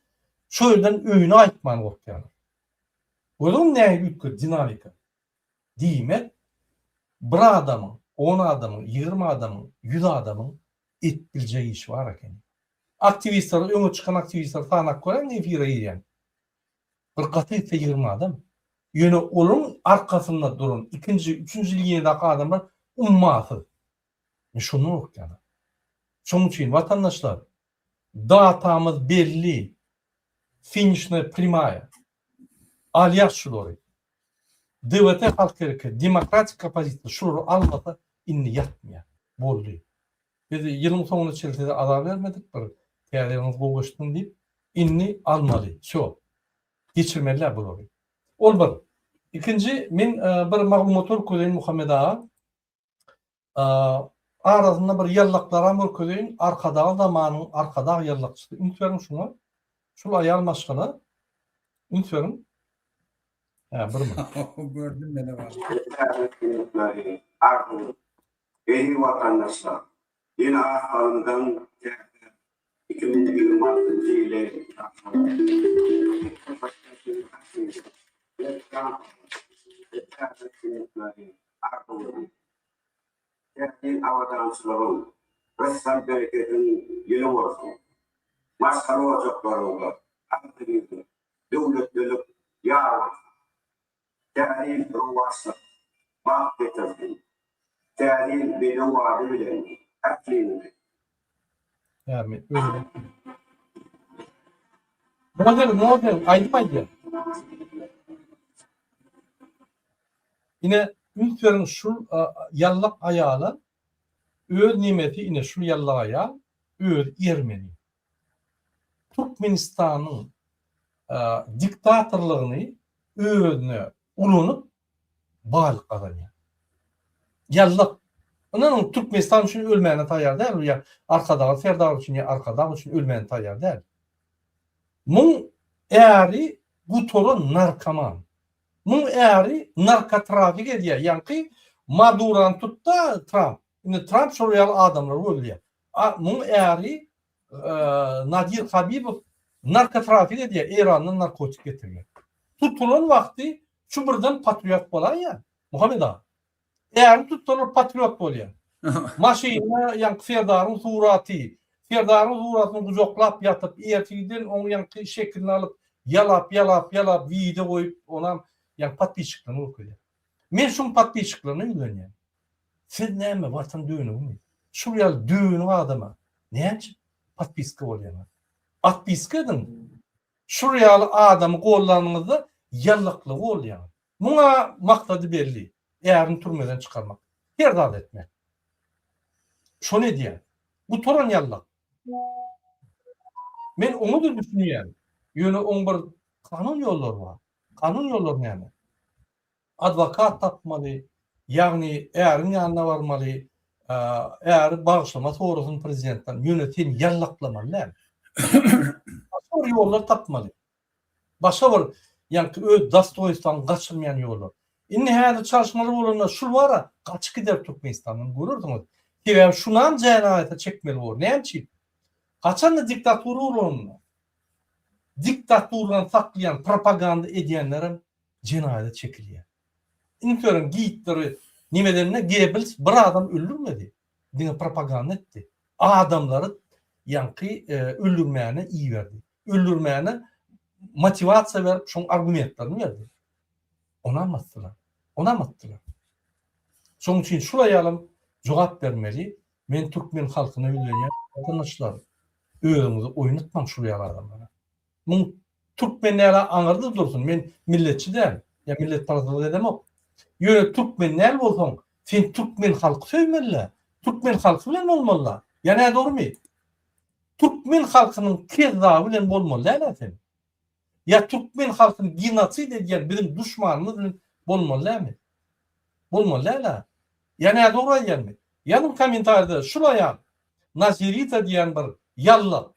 şo ýerden öýüne gaýtman gorkýarlar. Gördüňmi nähili üýtgedi dinamika? Diýmek, bir adamyň, on adamyň, 20 adamyň, 100 adamyň edip biljek işi bar ekeni. Aktiwistleri, öňe çykan aktiwistleri sanap göräýiň efire girýän. Bir gaty gitse 20 adam. Ýöne olaryň arkasynda duran ikinji, üçünji liniýadaky adamlar ummasyz. Men şondan gorkýan. Şonuň üçin watandaşlar, datamyz belli, finişnaýa prýamaýa. Alýas şulary. DWT halk hereketi, demokratik oppozisiýa şulary almasa indi ýatmaýar. Boldy. Biz ýylyň soňuna çenli size azar bermedik, bir täze ýylyňyz gowy geçsin diýip, indi almaly. Wsýo. Geçirmeliler bulary. Ol bir. Ikinji, men bir maglumat görkezeýin Muhammet aga. Arasynda bir ýallaklaram görkezeýin, Arkadag zamanyň Arkadag ýallakçysy. Üns beriň şuňa. Şul aýal maşgala. Üns beriň. Hä, bir minut. Gördüm men bar. Arzuw, Eziz watandaşlar! Ýene az salymdan täze 2026-njy ýyly garşylaýarys. Täsin abadançylygyň, rysgal-berekediň ýyly bolsun! Maşgala ojaklaryňyza agzybirlik, döwletlilik ýar bolsun! Täze ýyl rowaçlyk, bagt getirsin! Täze ýyl bedew bady bilen ähliňizi. Näme öňe. Nozer, nozer, aýdym aýdýar. Ine, üns beriň şul ýallak aýala öz nemesi ine şul ýallak aýal özi ermeni. Türkmenistanyň diktatorlygyny özüne ulanyp baýlyk gazanýar. Ýallak. Ynanyň Türkmenistan üçin ölmäne taýýar däl ýa Arkadagly Serdar üçin ýa Arkadag üçin ölmäne taýýar däl. Muň äri gutaran narkoman. Muň äri narkotrafik edýär. Ýaňky Madurany tutda Tramp. Indi Tramp şol ýaly adamlary gözleýär. A muň äri Nadir Habibow narkotrafik edýär, Eýrandan narkotik getirýär. Tutulan wagty şu birden patriot bolaýýar. Muhammet aga. Ärini tutsalar patriot bolýar. Maşynda ýaňky Serdaryň suraty, Serdaryň suratyny gujaklap ýatyp, ertirden oň ýaňky şekilini alyp, ýalap, ýalap, ýalap wideo goýup, onam ýaňky podpisçiklerine görkezýär. Men şuň podpisçiklerine ýüzlenýän. Siz näme watan dönügimi? Şul ýaly dönük adama näçe podpiska bolýaňyz? Otpiska ediň. Şul ýaly adamy gollanyňyzda ýallaklygy golýaňyz. Muňa maksady belli, ärini türmeden çykarmak. Her zat etmek. Şony edýär. Gutaran ýallak. Men oňa-da düşünýän. Ýöne oň bir kanun ýollary bar. Kanun ýollary näme? Adwokat tapmaly, ýagny äriň ýanyna barmaly, äri bagyşlama sorasyn prezidentden. Ýöne sen ýallaklamaly däl. Başga bir ýollar tapmaly. Başga bir ýaňky öz dostoýnstwaňy gaçyrmaýan ýollar. Indi häzir çalyşmaly bolanda şul bara gaçyp gider Türkmenistandan görersiňiz. Sebäbi şunam jenaýata çekmeli bor. Näme üçin? Haçanda diktatura bolanda diktaturany saklaýan propaganda edýänlerem jenaýata çekilýär. Indi görüň Gitleri nemedende Gebels bir adam öldürmedi. Diňe propaganda etdi. Adamlary ýaňky öldürmäne iberdi. Öldürmäne motiwasiýa berip şoň argumentlerini berdi. Onam atdylar. Onam atdylar. Şoň üçin şul aýalam jogap bermeli. Men türkmen halkyna ýüzlenýän watandaşlar özüňizi oýnatmaň şul ýaly adamlara. Muň türkmen däl aňyrda dursun. Men milletçi däl. Ýa milletparazlyk edemok. Ýöne türkmen däl bolsaň sen türkmen halky söýmeli-dä. Türkmen halky bilen bolmaly-da. Ýa nädogrymy? Türkmen halkynyň kezzaby bilen bolmaly däl-ä sen. Ýa türkmen halkyny genosid edýän biziň duşmanymyz bilen bolmaly dälmi? Bolmaly däl-ä. Ýa nädogry aýdýanmy? Ýazyň kommentariýada şul aýal Nazirita diýen bir ýallak.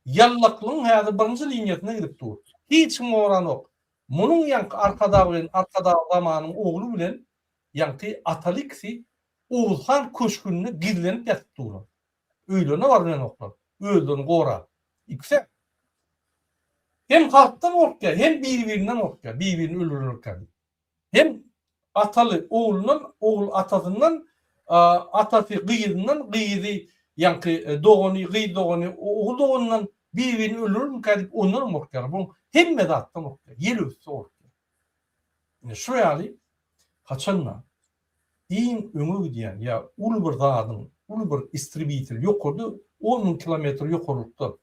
Ýallaklygyň häzir birinji liniýasynda gidip dur. Hiç kim goranok. Munuň ýaňky Arkadag bilen Arkadag zamanyň ogly bilen ýaňky Ataly ikisi Oguzhan köşgünde gizlenip ýatyp durlar. Öýlerine baryp bilenoklar. Özlerini gorap. Ikisem. Hem halkdan gorkýar, hem biri-birinden gorkýar, bir-birini öldürerkä diýip. Hem ataly oglundan, ogul atasyndan, atasy gyzyndan, gyzy ýaňky dogany, gyz dogany ogul doganyndan bir-birini öldürermikä diýip ondan hem gorkýarlar. Bu hemme zatdan gorkýar. Ýel öwüsse gorkýar. Ine şu ýaly haçanda iň öňe gidýän ýa uly bir zadyň, uly bir istrebitel ýokarda 10 müň kilometr ýokarlykda,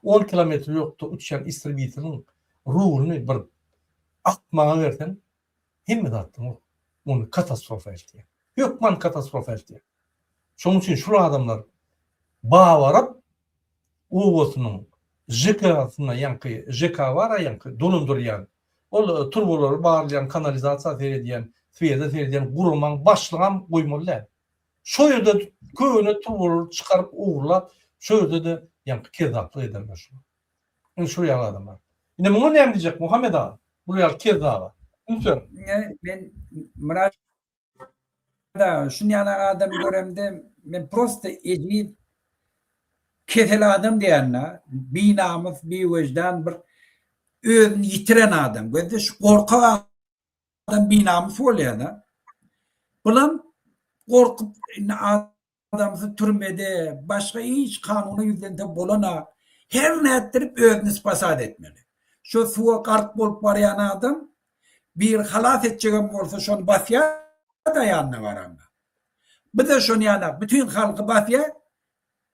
on kilometr ýokda uçýan istrebiteliň ruluny bir akmaga berseň, hemme zatdan ol ony katastrofa eltýär. Hökman katastrofa eltýär. Şonuň üçin şul adamlar Babarap obasynyň ŽK-syna ýaňky ŽK bar-a ýaňky dolandyrýan, ol turbalary barlaýan, kanalizasiýa seredýän, swede seredýän guramaň başlygam goýmaly däl. Şo ýerde köne turbalary çykaryp ogurlap, şo ýerde-de ýaňky kezzaplyk ederler şular. Ine şul ýaly adamlar. Ine muňa näme diýjek Muhammet aga? Bul ýaly kezzaba. Üns beriň. Men Myrat aga şun ýaly adam göremde men prosta ejiz kesel adam diýende binamys biwejdan bir özüni ýitiren adam gözde şu gorkak adam binamys bolýada bulam gorkup indi adamsy türmede başga hiç kanuna ýüzlense bolana her nätdirip özüni spasat etmeli şo suwa gark bolup barýan adam biri halas etjegem bolsa şony basýada ýanyna baranda bu-da şony ýanak bütin halky basýa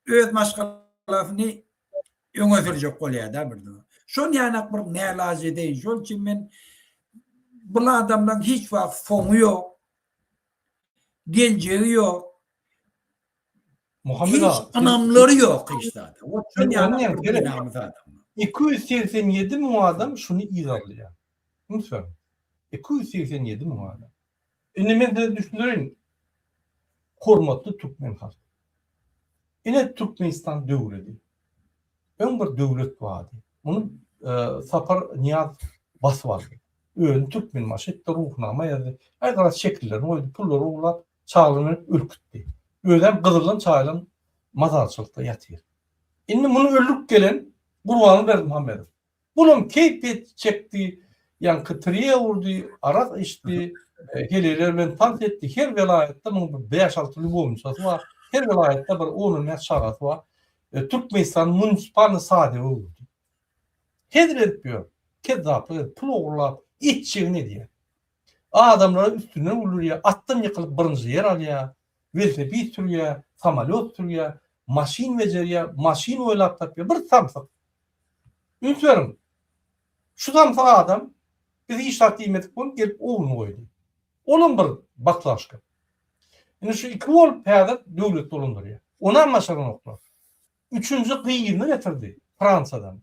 öz maşgalasyny öňe sürjek bolýada bir şony ýanak bir nälaç edeýin şol üçin men bul adamlaryň hiç wagt soňy ýok geljegi ýok. Muhammet Hiç aga, ynamlary ýok hiç zada. Şol ýaly bir binamys adam. 287 müň adam şuny yzarlaýar. Üns beriň. 287 müň adam. Indi men size düşündireýin. Hormatly türkmen halky. Ine Türkmenistan döwledi. Öň bir döwlet bardy. Muny Sapar Nyýazow basyp aldy. Özüni Türkmenbaşy etdi, Ruhnama ýazdy. Aý garaz şekillerini goýdy, pullary ogurlap, çagalaryny berip ürkütdi. Özem gyzyldan çaýylan mazarçylykda ýatyr. Indi muny öldürip gelen Gurbanguly Berdimuhamedow. Bulam keýp çekdi, ýaňky tirýek urdy, arak içdi, heleýler bilen tans etdi. Her welaýatda muň bir bäş-alty lýubowniçasy bar, her welaýatda bir on-on bäş çagasy bar. Türkmenistany munisipalnyý sadige öwürdi. Hezil edip ýör. Kezzaplyk edip, pul ogurlap, etjegini edýär. Adamlara üstünden güldürýär, atdan ýykylyp birinji ýer alýar, welosiped sürýär, samolýot sürýär, maşyn bejerýär, maşyn oýlap tapýar. Bir samsyk. Üns beriň. Şu samsyk adam biz hiç zat diýmedik bolup gelip ogluny goýdy. Olam bir baklaşka. Indi şu iki bolup häzir döwlet dolandyrýar. Onam başaranoklar. Üçünji gyzyny getirdi Fransiýadan.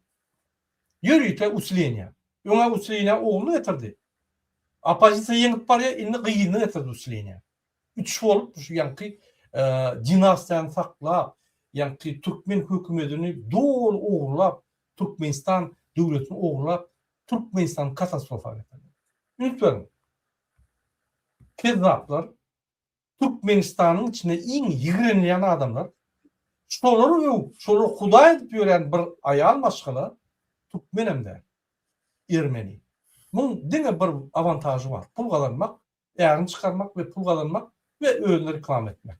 Ýörite usileniýa. Öňä usileniýa ogluny getirdi. Oppozisiýa ýeňip barýar, indi gyzyny getirdi usileniýa. Üç bolup şu ýaňky dinastiýany saklap, ýaňky türkmen hökümetini doly ogurlap, Türkmenistan döwletini ogurlap, Türkmenistany katastrofa getirdi. Üns beriň. Kezzaplar Türkmenistanyň içinde iň ýigrenilýän adamlar, şolary öwüp, şolary hudaý edip ýörän bir aýal maşgala türkmenem däl, ermeni. Muň diňe bir awantažy bar, pul gazanmak, ärini çykarmak we pul gazanmak we özüni reklama etmek.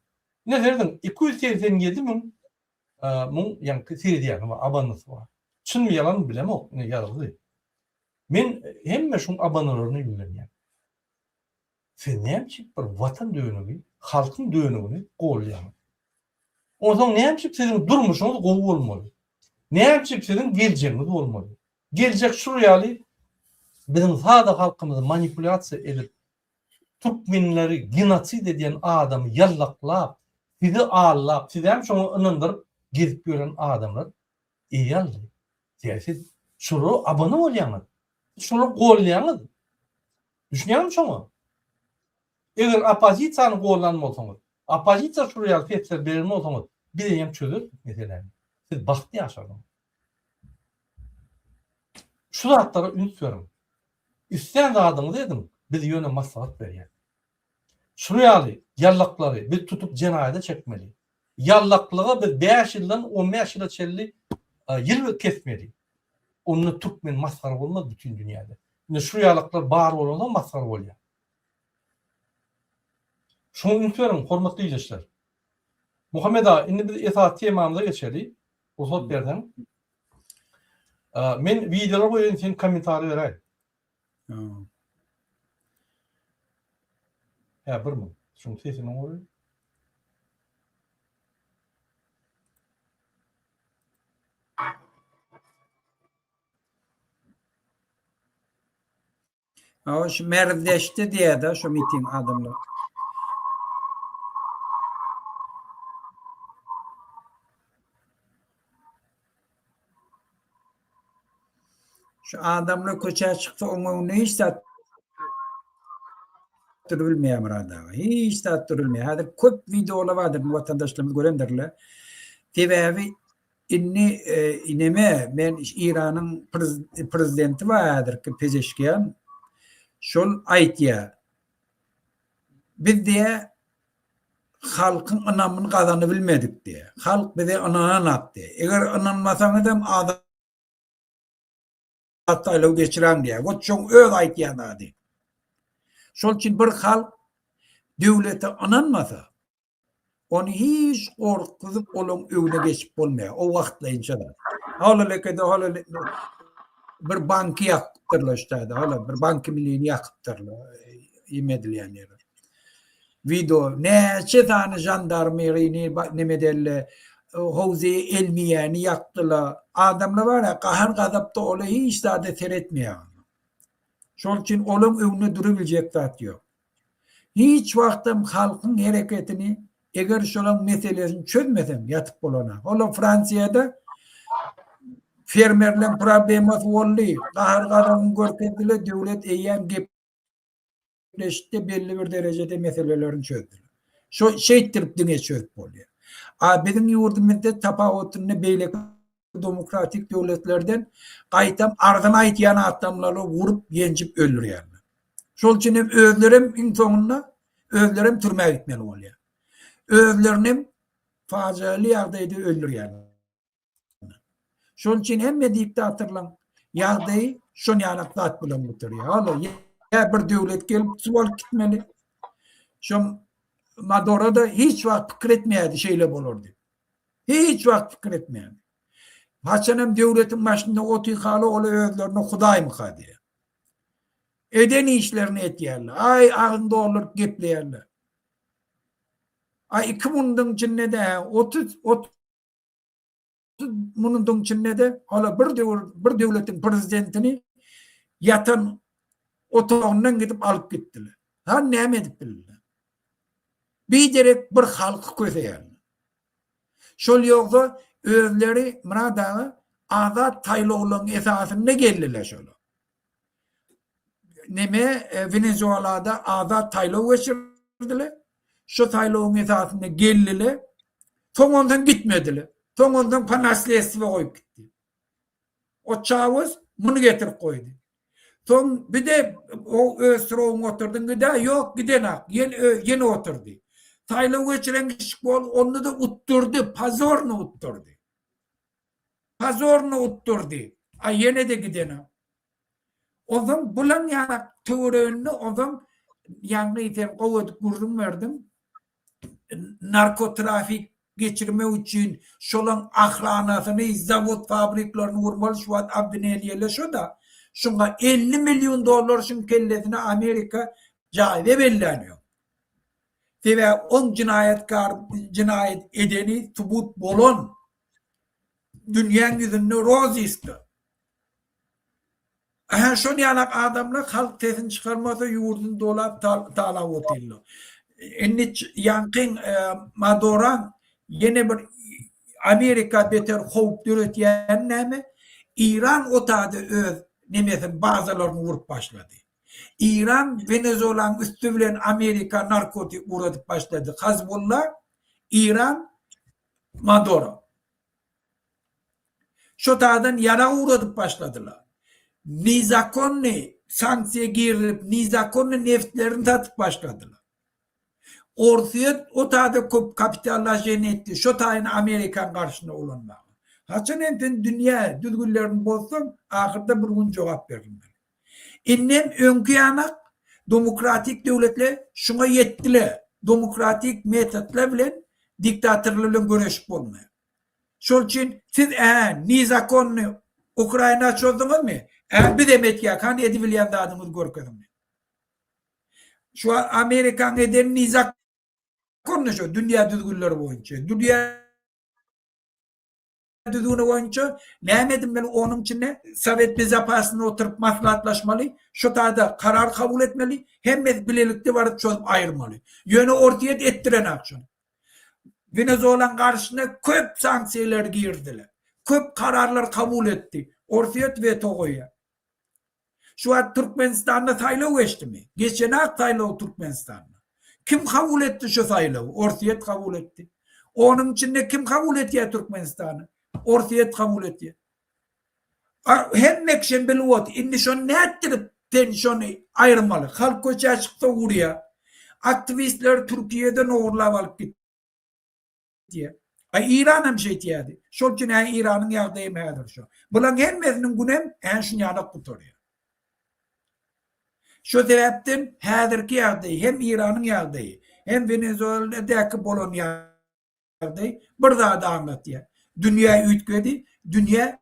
Ine serediň, 287 müň muň ýaňky seredýäni bar, abonasy bar. Çynmy ýalanmy bilemok, ine ýazyldy. Men hemme şuň abonalaryna ýüzlenýän. Siz näme üçin bir watan dönügi, halkyň dönügini goldaýaňyz? Onsoň näme üçin siziň durmuşyňyz gowy bolmaly? Näme üçin siziň geljegiňiz bolmaly? Geljek şul ýaly biziň sada halkymyzy manipulýasiýa edip, türkmenleri genosid edýän adamy ýallaklap, sizi aldap, sizem şoňa ynandyryp gezip ýören adamlar eýe aldy. Sebäbi siz şolara abone bolýaňyz, şolary goldaýaňyz. Düşünýäňmi şoňa? Eger oppozisiýany goldan bolsaňyz, oppozisiýa şular ýaly sesler beren bolsaňyz, biz eýýäm çözerdik meseläni. Siz bagtly ýaşardyňyz. Şu zatlara üns beriň. Islän zadyňyzy ediň, biz ýöne maslahat berýäs. Şular ýaly ýallaklary biz tutup jenaýata çekmeli. Ýallaklyga biz bäş ýyldan on bäş ýyla çenli ýyl kesmeli. Onda türkmen masgara bolmaz bütin dünýäde. Indi şu ýalaklar bar bolansoň masgara bolýar. Şuňa üns beriň, hormatly ildeşler. Muhammet aga, indi biz esasy temamyza geçeli. Rugsat berseň. Men wideolar goýaýyn, sen kommentariý beräý. Hä, bir minut. Şuň sesini goý. Awa şu Merwdeşdi diýýär-de şu miting adamlar. Şu adamlar köçä çyksa oň öňünde hiç zat durubilmeýär Myrat aga. Hiç zat durubilmeýär. Häzir köp wideolar bardyr, watandaşlarymyz görendirler. Sebäbi indi ineme men Iranyň prezidenti bar häzirki Pezeşkian. Şol aýtýar. Biz diýä halkyň ynamyny gazanybilmedik diýä. Halk bize ynananak diýä. Eger ynanmasaňyzam azat saýlaw geçiräň diýä. Wot şoň öz aýtýan zady. Şol üçin bir halk döwlete ynanmasa, ony hiç gorkuzyp olaň öňüne geçip bolmaýar. O wagtlaýynça zat. Hala lekede hala bir banky ýakypdyrlar ştada, hala bir banky milini ýakypdyrlar. Im edilýän ýeri. Video näçe sany žandarmerini neme delle howzy elmiýäni ýakdylar. Adamlar bar ya gahar gazapda ola hiç zada seretmeýär. Şol üçin olaň öňünde durubiljek zat ýok. Hiç wagtam halkyň hereketini eger şolaň meselesini çözmeseň ýatyp bolana. Ola Fransiýada fermerleň problemasy boldy. Gahar gazabyny görkezdiler, döwlet eýýäm gepleşdi, belli bir derejede meselelerini çözdüler. Şo şeýtdirip diňe çözüp bolýar. A biziň ýurdumyzda tapawutyny beýleki. demokratik döwletlerden gaýtam arzyny aýtýan adamlary urup, ýenjip öldürýärler. Şol üçin hem özlerem iň soňunda özlerem türmä gitmeli bolýar. Özlerinem fajialy ýagdaýda öldürýärler. Şonuň üçin hemme diktatorlaryň ýagdaýy şon ýalak zat bilen gutarýar. Hala ýa bir döwlet gelip suw alyp gitmeli. Şo Maduro da hiç wagt pikir etmeýärdi şeýle bolar diýip. Hiç wagt pikir etmeýärdi. Haçan hem döwletiň başynda otyrkaly ol özlerine hudaýmyka diýýär. Eden işlerini etýärler. Aý agyny dolduryp gepleýärler. Aý 2 mundyň içinde-de 30 30 minudyň içinde-de hala bir döwür bir döwletiň prezidentini ýatan otagyndan gidip alyp gitdiler. Ha näme edip bildiler? Biderek bir halky köseýärler. Şol ýogsa özleri Myrat aga azat saýlawlaryň esasynda geldiler şolar. Neme e, Wenezuelada azat saýlaw geçirdiler. Şu saýlawyň esasynda geldiler. Soň ondan gitmediler. Soň ondan po naslýedstwo goýup gitdi. O Çawez muny getirip goýdy. Soň bir de o öz srogyň oturdyň gidä, ýok gidenak, ýene ýene oturdy. Saýlaw geçiren kişi bol, onda da utdurdy, pozorny utdurdy. Pozorny utdurdy. A ýene de gidenak. Onsoň bulan ýanak töwereginde onsoň ýaňy sen gowy edip gürrüň berdiň. Narkotrafik geçirmek üçin şolaň ahranasyny, zawod fabriklerini gurmaly şu wagt obwineniýeli şo-da. Şuňa 50 million dollar şuň kellesine Amerika jaýda bellän ýok. Sebäbi oň jenaýatkar jenaýat edeni subut bolan dünýäň ýüzünde roziskda. Ähä şol ýalak adamlar halk sesini çykarmasa ýurduny dolap talap otyrlar. Indi ýaňkyň Madoraň ýene bir Amerika beter howp döretýäni näme? Iran o taýda öz nemesini bazalaryny gurup başlady. Iran Wenezolanyň üsti bilen Amerika narkotik ugradyp başlady. Hazbulla, Iran, Madoro. Şo taýdan ýarag ugradyp başladylar. Nezakonny sanksiýa girizip, nezakonny neftlerini satyp başladylar. Orsýet o taýda köp kapitallaşeni etdi, şo taýyny Amerikanyň garşyna ulanmaga. Haçan hem sen dünýä düzgünlerini bozsaň, ahyrda bir gün jogap berilmeli. Indem öňki ýanak demokratik döwletler şuňa ýetdiler. Demokratik metodlar bilen diktatorlar bilen göreşip bolmaýar. Şol üçin siz ä nezakonny Ukraina çozduňyzmy? Ä bizem etýäk, hany edibilýän zadyňyzy görkeziň. Şu Amerikanyň edeni nezakonny şo dünýä düzgünleri boýunça. Dünýä düzgüni boýunça näme edilmeli onuň içinde Sowet bezopasnyny oturyp maslahatlaşmaly, şo taýda karar kabul etmeli, hemmesi bilelikde baryp çözüp aýyrmaly. Ýöne Orsýet etdirenak şony. Wenezolaň garşysyna köp sanksiýalar girdiler. Köp kararlar kabul etdi. Orsýet weto goýýar. Şu wagt Türkmenistanda saýlaw geçdimi? Geçenak saýlaw Türkmenistanda. Kim kabul etdi şu saýlawy? Orsýet kabul etdi. Onuň içinde kim kabul etýär Türkmenistany? Orsýet kabul etýär. Hemme kişi bilip otyr. Indi şony nätdirip sen şony aýyrmaly? Halk köçä çyksa urýar. Aktiwistleri Türkiýeden ogurlap alyp gitýär. A Iran hem şeýtýärdi. Şol üçin hä Iranyň ýagdaýy hem häzir şo. Bulaň hemmesiniň günem hä şunýalak gutarýar. Şo sebäpden häzirki ýagdaý hem Iranyň ýagdaýy, hem Wenezueladaky bolan ýagdaý bir zady aňlatýar. Dünýä üýtgedi, dünýä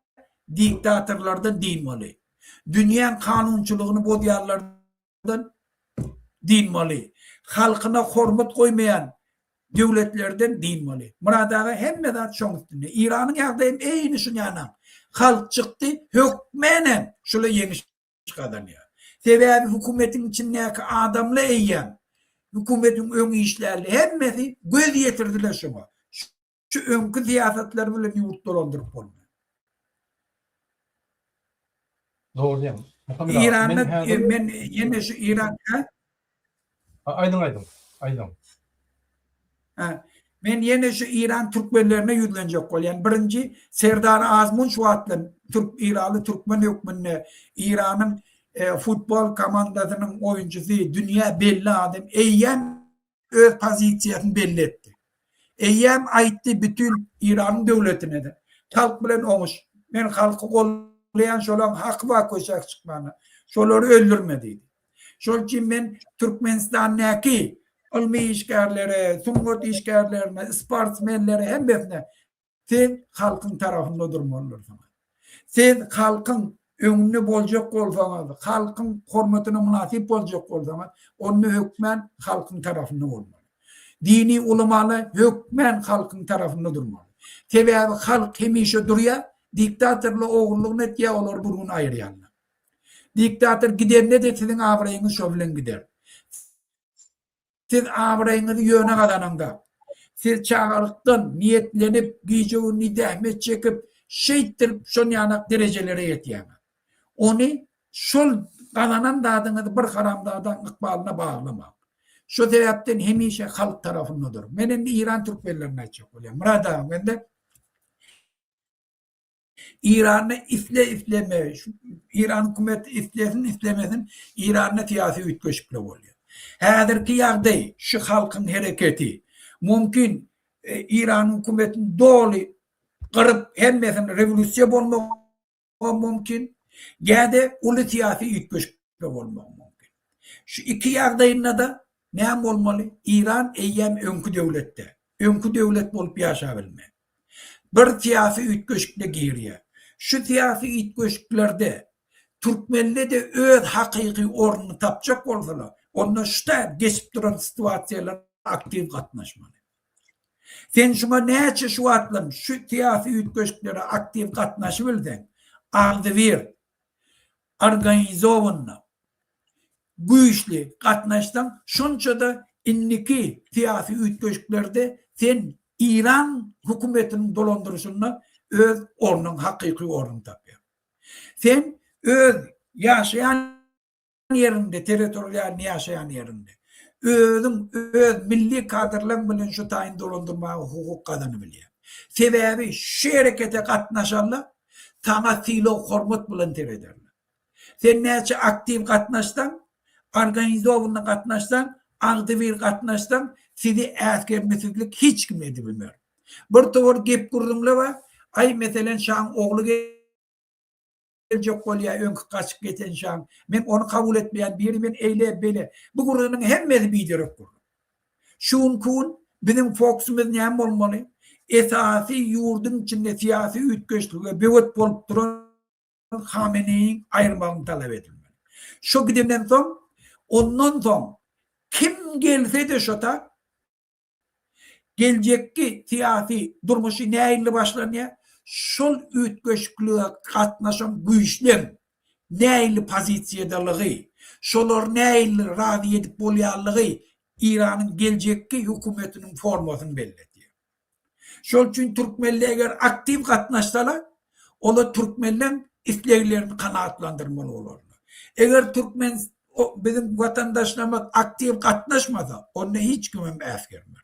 diktatorlardan dynmaly. Dünýäň kanunçylygyny bozýanlardan dynmaly. Halkyna hormat goýmaýan döwletlerden dynmaly. Myrat aga hemme zat şoň üstünde. Iranyň ýagdaýam eýni şunýanam. Halk çykdy, hökmenem şula ýeňiş gazanýar. Sebäbi hökümetiň içindäki adamlar eýýäm hökümetiň öň işlärli hemmesi göz ýetirdiler şoňa. Şu öňki syýasatlar bilen ýurt dolandyryp bolmaýar. Dogry diýýäň. Muhammet aga, Iranda men häzir men ýene şu Iran Aýdyň aýdyň. Aýdyň. Ha. Men ýene şu Iran türkmenlerine ýüzlenjek bolýan. Birinji Serdar Azmun şu wagtlar türk Iranly türkmen hökmünde Iranyň futbol komandasynyň oýunçysy, dünýä belli adam eýýäm öz pozisiýasyny belli etdi. Eýýäm aýtdy bütin Iranyň döwletine-de. Halk bilen oňuş. Men halky gollaýan şolaň haky bar köçä çykmana. Şolary öldürme diýdi. Şol üçin men Türkmenistandaky ylmy işgärlere, sungat işgärlerine, sportsmenlere hemmesine siz halkyň tarapynda durmalydyrsyňyz. Siz halkyň öňünde boljak bolsaňyz, halkyň hormatyna mynasyp boljak bolsaňyz, onda hökmän halkyň tarapynda bolmaly. Dini ulamalar hökmän halkyň tarapynda durmaly. Sebäbi halk hemişe durýar, diktatorlar ogurlygyny etýär, olary bir gün aýyrýarlar. Diktator gidende-de siziň abraýyňyz şo bilen gider. Siz abraýyňyzy ýöne gazanaňda. Siz çagalykdan niýetlenip, gije-gündiz zähmet çekip, şeýtdirip şon ýanak derejelere ýetýäňiz. Ony şol gazanan zadyňyzy bir haramzadaň ykbalyna baglamaň. Şo sebäpden hemişe halk tarapynda duruň. Men indi Eýran türkmenlerine aýtjak bolýan. Myrat aga mende Eýranda isle isleme, Eýran hökümeti islesin islemesin Eýranda syýasy üýtgeşikler bolýar. Häzirki ýagdaý şu halkyň hereketi mümkin Eýran hökümetini doly gyryp hemmesini rewolýusiýa bolmagy mümkin ýa-da uly syýasy üýtgeşikler bolmagy mümkin. Şu iki ýagdaýynda-da näme bolmaly? Eýran eýýäm öňki döwletde. Öňki döwlet bolup ýaşabilmez. Bir syýasy üýtgeşikde girýär. Şu syýasy üýtgeşiklerde türkmenle-de öz hakyky ornuny tapjak bolsalar, onda şu geçip duran situasiýalara aktiw gatnaşmaly. Sen şuňa näçe şu wagtlam şu syýasy üýtgeşiklere aktiw gatnaşybilseň, agzybir, organizowanno, güýçli gatnaşsaň, şonça-da indiki syýasy üýtgeşiklerde sen Eýran hökümetiniň dolandyryşynda öz ornuň, hakyky ornuňy tapýaň. Sen öz ýaşaýan ýeriňde, territorialny ýaşaýan ýeriňde özüň öz milli kadrlaň bilen şu taýyn dolandyrmaga hukuk gazanybilýäň. Sebäbi şu herekete gatnaşanlar saňa sylag-hormat bilen serederler. Sen näçe aktiw gatnaşsaň, organizowanyny gatnaşsaň, agzybir gatnaşsaň, sizi äsgermesizlik hiç kim edibilmer. Bir towar gep-gürrüňler bar, aý meselen şaň ogly geljek bolýar, öňki gaçyp geten şaň, men ony kabul etmeýän, biri men eýle, beýle. Bu gürrüňiň hemmesi biderek gürrüň. Şu günki gün biziň fokusymyz näme bolmaly? Esasy ýurduň içinde syýasy üýtgeşlige böwet bolup duran Hameneýiň aýyrmagyny talap edilmeli. Şo gidenden soň, ondan soň kim gelse-de şo tak geljekki syýasy durmuşy nähili başlanýar, şol üýtgeşiklige gatnaşan güýçleň nähili pozisiýadalygy, şolary nähili razy edip bolýanlygy Eýranyň geljekki hökümetiniň formasyny belli edýär. Şol üçin türkmenler eger aktiw gatnaşsalar, olar türkmenleň isleglerini kanagatlandyrmaly bolarlar. Eger türkmen biziň watandaşlarymyz aktiw gatnaşmasa, onda hiç kimem äsgermez.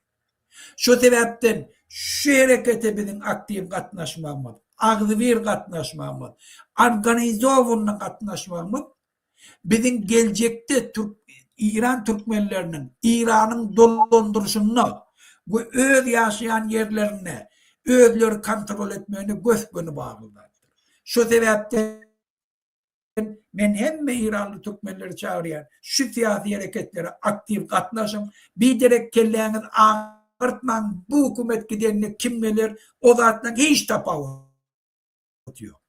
Şu sebäpden şu herekete biziň aktiw gatnaşmagymyz, agzybir gatnaşmagymyz, organizowanyny gatnaşmagymyz Biziň geljekde türk Iran türkmenleriniň Iranyň dolandyryşynda we öz ýaşaýan ýerlerinde özleri kontrol etmegine gös-göni bagly zatdyr. Şo sebäpden men hemme iranly türkmenleri çagyrýan, şu syýasy hereketlere aktiw gatnaşyň, biderek kelläňizi agyrtmaň, bu hökümet gidende kim geler, o zatdan hiç tapawudy ýok.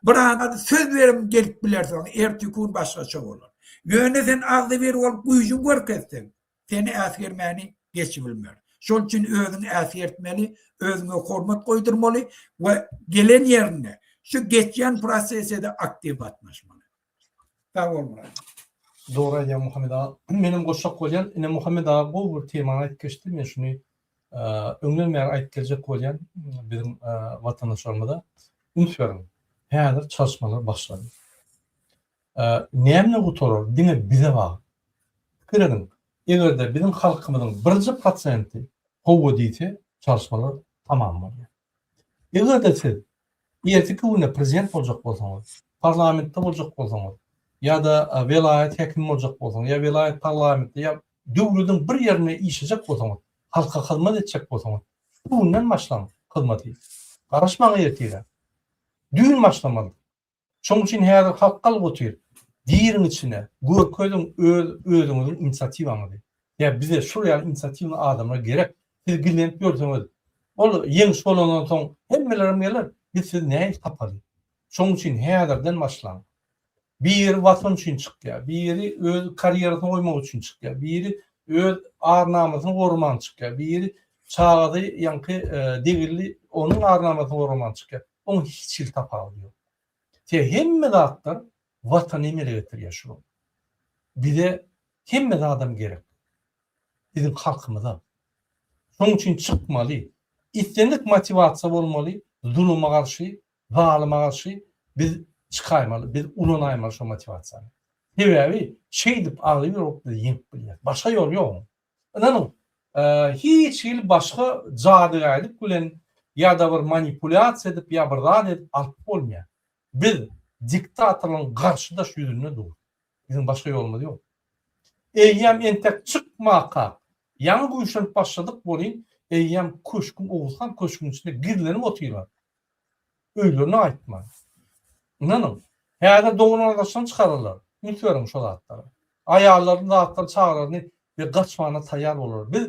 Bir adam söz berim gelip bilersiň, erteki gün başgaça bolar. Ýöne sen agzybir bolup güýjüňi görkezseň, seni äsgermäni geçibilmer. Şol üçin özüňi äsgertmeli, özüňe hormat goýdurmaly we gelen ýerinde şu geçýän prosese-de aktiw gatnaşmaly. Sag bol Myrat. Dogry aýdýaň Muhammet aga. Menem goşjak bolýan. Ine Muhammet aga gowy bir temany aýdyp geçdi. Men şuny öňden bäri aýdyp geljek bolýan biziň watandaşlarymyza üns beriň. Häzir çalyşmalar başlandy. Näme gutarar diňe bize bagly. Pikir ediň, eger-de biziň halkymyzyň birje prosenti hawa diýse, Çalyşmalar tamam bolýar. Eger-de siz erteki günde prezident boljak bolsaňyz, parlamentde boljak bolsaňyz, ýa-da welaýat häkimi boljak bolsaňyz, ýa welaýat parlamentde, ýa döwlediň bir ýerinde işlejek bolsaňyz, halka hyzmat etjek bolsaňyz, şu günden başlaň hyzmaty. Garaşmaň ertire. Düýn başlamalydyk. Şonuň üçin häzir halk galyp otyr. Giriň içine, görkeziň öz özüňiziň inisiatiwaňyzy. Ýa bize şul ýaly inisiatiwny adamlar gerek. Siz gizlenip ýörseňiz, ol ýeňiş bolandan soň hemmelerem geler, biz sizi nähili tapaly? Şonuň üçin häzirden başlaň. Biri watan üçin çykýar, biri öz karýerasyny goýmak üçin çykýar, biri öz ar-namysyny goraman çykýar, biri çagasy ýaňky degildi, onuň ar-namysyny goraman çykýar. Oň hiç hili tapawudy ýok. Sebäbi hemme zatlar Watany emele getirýär şu gün. Bize hemme zadam gerek. Biziň halkymyza. Şonuň üçin çykmaly. Islendik motiwasiýa bolmaly, zuluma garşy, zalyma garşy biz çykaýmaly, biz ulanaýmaly şo motiwasiýany. Sebäbi şeýdip agzybir bolup biz ýeňip bilýäris. Başga ýol ýok oň. Ynanyň, hiç hili başga jadygäýlik bilen ýa-da bir manipulýasiýa edip ýa bir zat edip alyp bolmaýar. Biz diktatorlaryň garşydaş ýüzünde durus. Biziň başga ýolumyz ýok. Eýýäm entek çykmakak, ýaňy güýçlenip başladyk welin, eýýäm köşgüň, Oguzhan köşgüniň içinde gizlenip otyrlar. Öýlerine gaýtman. Ynanyň, häzir dogan-gardaşlaryny çykararlar. Üns beriň şo zatlara. Aýallaryny, zatlaryny, çagalaryny we gaçmana taýýar bolarlar. Biz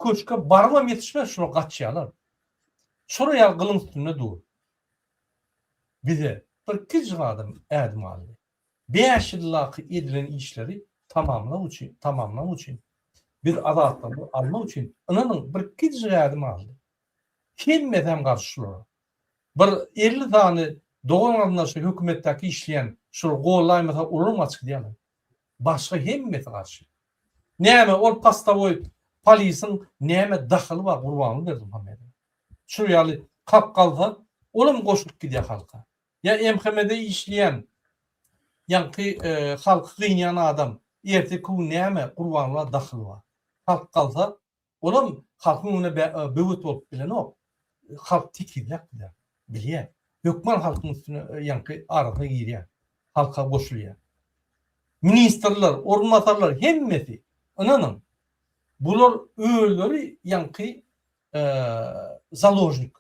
köşge barybam ýetişmez, şular gaçýarlar. Şolar ýaly gylyň üstünde dur. Bize bir kiçijik adam ädim galdy. Bäş ýyldaky edilen işleri tamamlak üçin, tamamlamak üçin, biz azatlygymyzy almak üçin, ynanyň, bir kiçijik ädim galdy. Hemmesem garşy şulara. Bir 50 sany dogan garyndaşy hökümetdäki işleýän şular gollaýmasa olaram gaçyp gidýärler. Başga hemmesi garşy. Näme ol postowoý polisiň näme dahyly bar Gurbanguly Berdimuhamedowa? Şu ýaly kap galsa olam goşulyp gidýär halka. Ýa MHM-de işleýän ýaňky halky gynýan adam erteki gün näme Gurbanguly dahyly bar? Halk galsa Olam halkyň öňünde böwet bolup bilenok. Halk tekizläp bilýär. Bilýär. Hökman halkyň üstüne ýaňky arasyna girýär. Halka goşulýar. Ministrler, orunbasarlar hemmesi ynanyň bular özleri ýaňky založnik.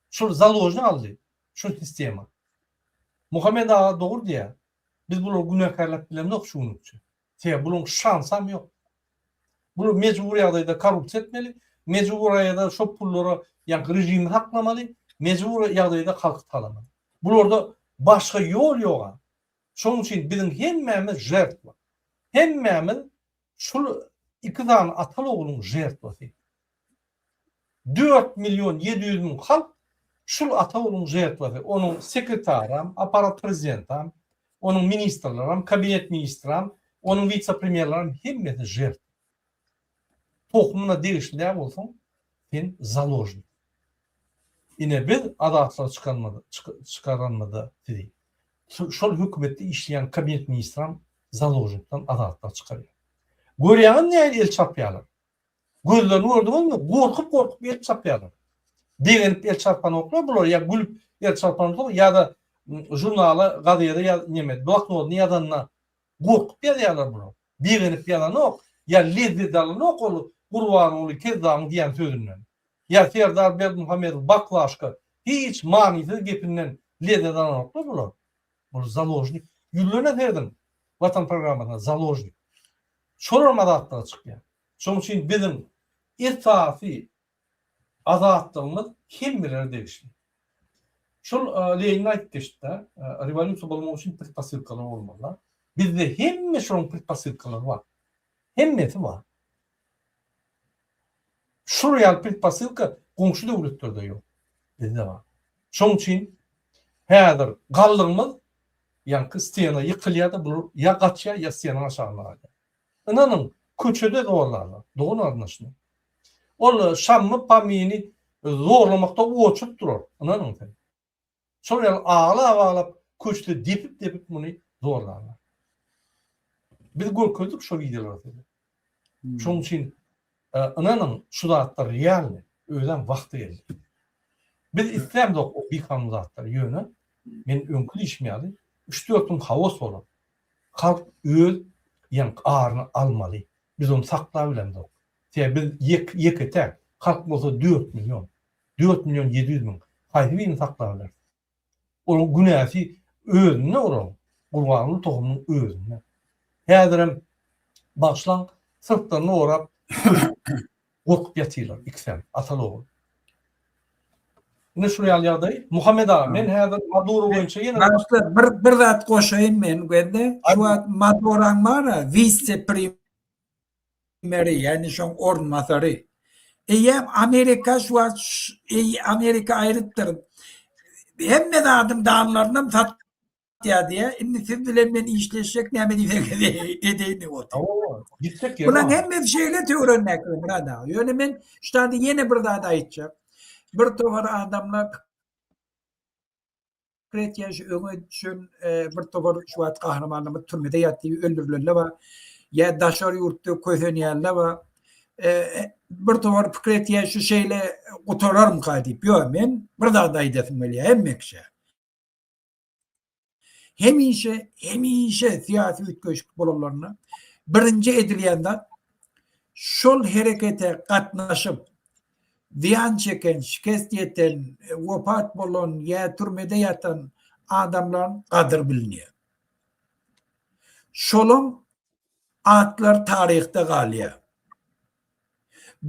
Şul založnik aldy şu sistema. Muhammet aga dogry diýýär. Biz bulary günäkärläp bilemzok şu günlükçe. Sebäbi bularyň şansam ýok. Bular mejbury ýagdaýda korrupsiýa etmeli, mejbury ýagdaýda şo pullara ýaňky režimi saklamaly, mejbury ýagdaýda halky talamaly. Bularda başga ýol ýoga. Şonuň üçin biziň hemmämiz žertwa. Hemmämiz şul iki sany ataly-ogluň žertwasy. 4 million 700 müň halk şul ata-ogluň žertwasy. Onuň sekretaram, apparat prezidentam, onuň ministrleram, kabinet ministram, onuň wise-premýerleram hemmesi žertwa. Tohumyna degişli däl bolsaň, sen založnik. Ine biz azatlyga çykanmyz, çykaranymyzda sizi şol hökümetde işleýän kabinet ministram založnikden azatlyga çykarýar. Görýäňizmi nähili el çarpýarlar? Gözlerini gördüňizmi? Gorkup-gorkup el çarpýarlar. Begenip el çarpanoklar bular ýa gülüp el çarpanoklar ýa-da žurnala, gazete ýa neme, bloknodyny ýazanda gorkup ýazýarlar bular. Begenip ýazanok, ýa lezzet alanok ol Gurbanguly Kezzabyň diýen sözünden. Ýa Serdar Berdimuhamedow baklaşka hiç manysyz gepinden lezzet alanoklar bular. Bular založnik. Ýüzlerine serediň Watan programmasyna založnik. Şolar azatlyga çykýar. Şonuň üçin biziň esasy azatlygymyz hemmelere degişli. Şol Lenin aýdyp geçdi-de, rewolýusiýa bolmak üçin predposylkalar bolmaly. Bizde hemme şonuň predposylkalary bar. Hemmesi bar. Şol ýaly predposylka goňşy döwletlerde ýok. Bizde bar. Şonuň üçin häzir galdygymyz ýaňky stena ýykylýar-da, bular ýa gaçýar, ýa stenanyň aşagynda galýar. Ynanyň, köçede zorlarlar, dogan garyndaşyny. Ol Şammy Pammyny zorlamakda oçurt durar, ynanyň sen. Şol ýaly aglap-aglap köçede depip-depip muny zorlarlar. Biz görkezdik şo wideolary size. Şonuň üçin ynanyň şu zatlar realny. Özem wagty geldi. Biz islämzok o bikanun zatlary ýöne men öňki diýşim ýaly üç-dört gün haos bolar. Halk öz ýaňky aryny almaly. Biz ony saklabilemzok. Sebäbi biz ýek ýeke-täk. Halk bolsa 4 million. 4 million 700 müň. Haýsy birini saklabileris? Onuň günäsi özünde olaryň. Gurbanguly tohumynyň özünde. Häzirem bagyşlaň syrtlaryny orap gorkup ýatyrlar ikisem ataly ogul. Ine şul ýaly ýagdaý. Muhammet aga men häzir Maduro boýunça ýene Bagyşla bir bir zat goşaýyn men Gözde. Şu wagt Maduroň bar-a wise premýeri ýagny şoň orunbasary. Eýýäm Amerika şu wagt Amerika aýrypdyr. Hemme zadyň danlarynam sat ýa diýä, indi siz bilen men işleşjek näme diýseňiz edeýin diýip otyr. Hawa, gitjek ýeri Bulaň bar. hemmesi şeýle töwrenmäk Myrat aga. Ýöne men şu taýda ýene bir zat aýtjak. Bir topar adamlar pikir etýän şu öňe düşen bir topar şu wagt gahrymanlarymyz türmede ýatyr, öldürilenler bar. Ýa daşary ýurtda kösenýänler bar. Bir topar pikir etýän şu şeýle gutararmyka diýip. Ýok, men bir zat aýdasym gelýär hemme kişä. Hemişe, hemişe syýasy üýtgeşik bolanlarynda birinji edilýän zat şol herekete gatnaşyp zyýan çeken, şikest ýeten, wepat bolan ýa türmede ýatan adamlaryň gadyry bilinýär. Şolaň atlary taryhda galýar.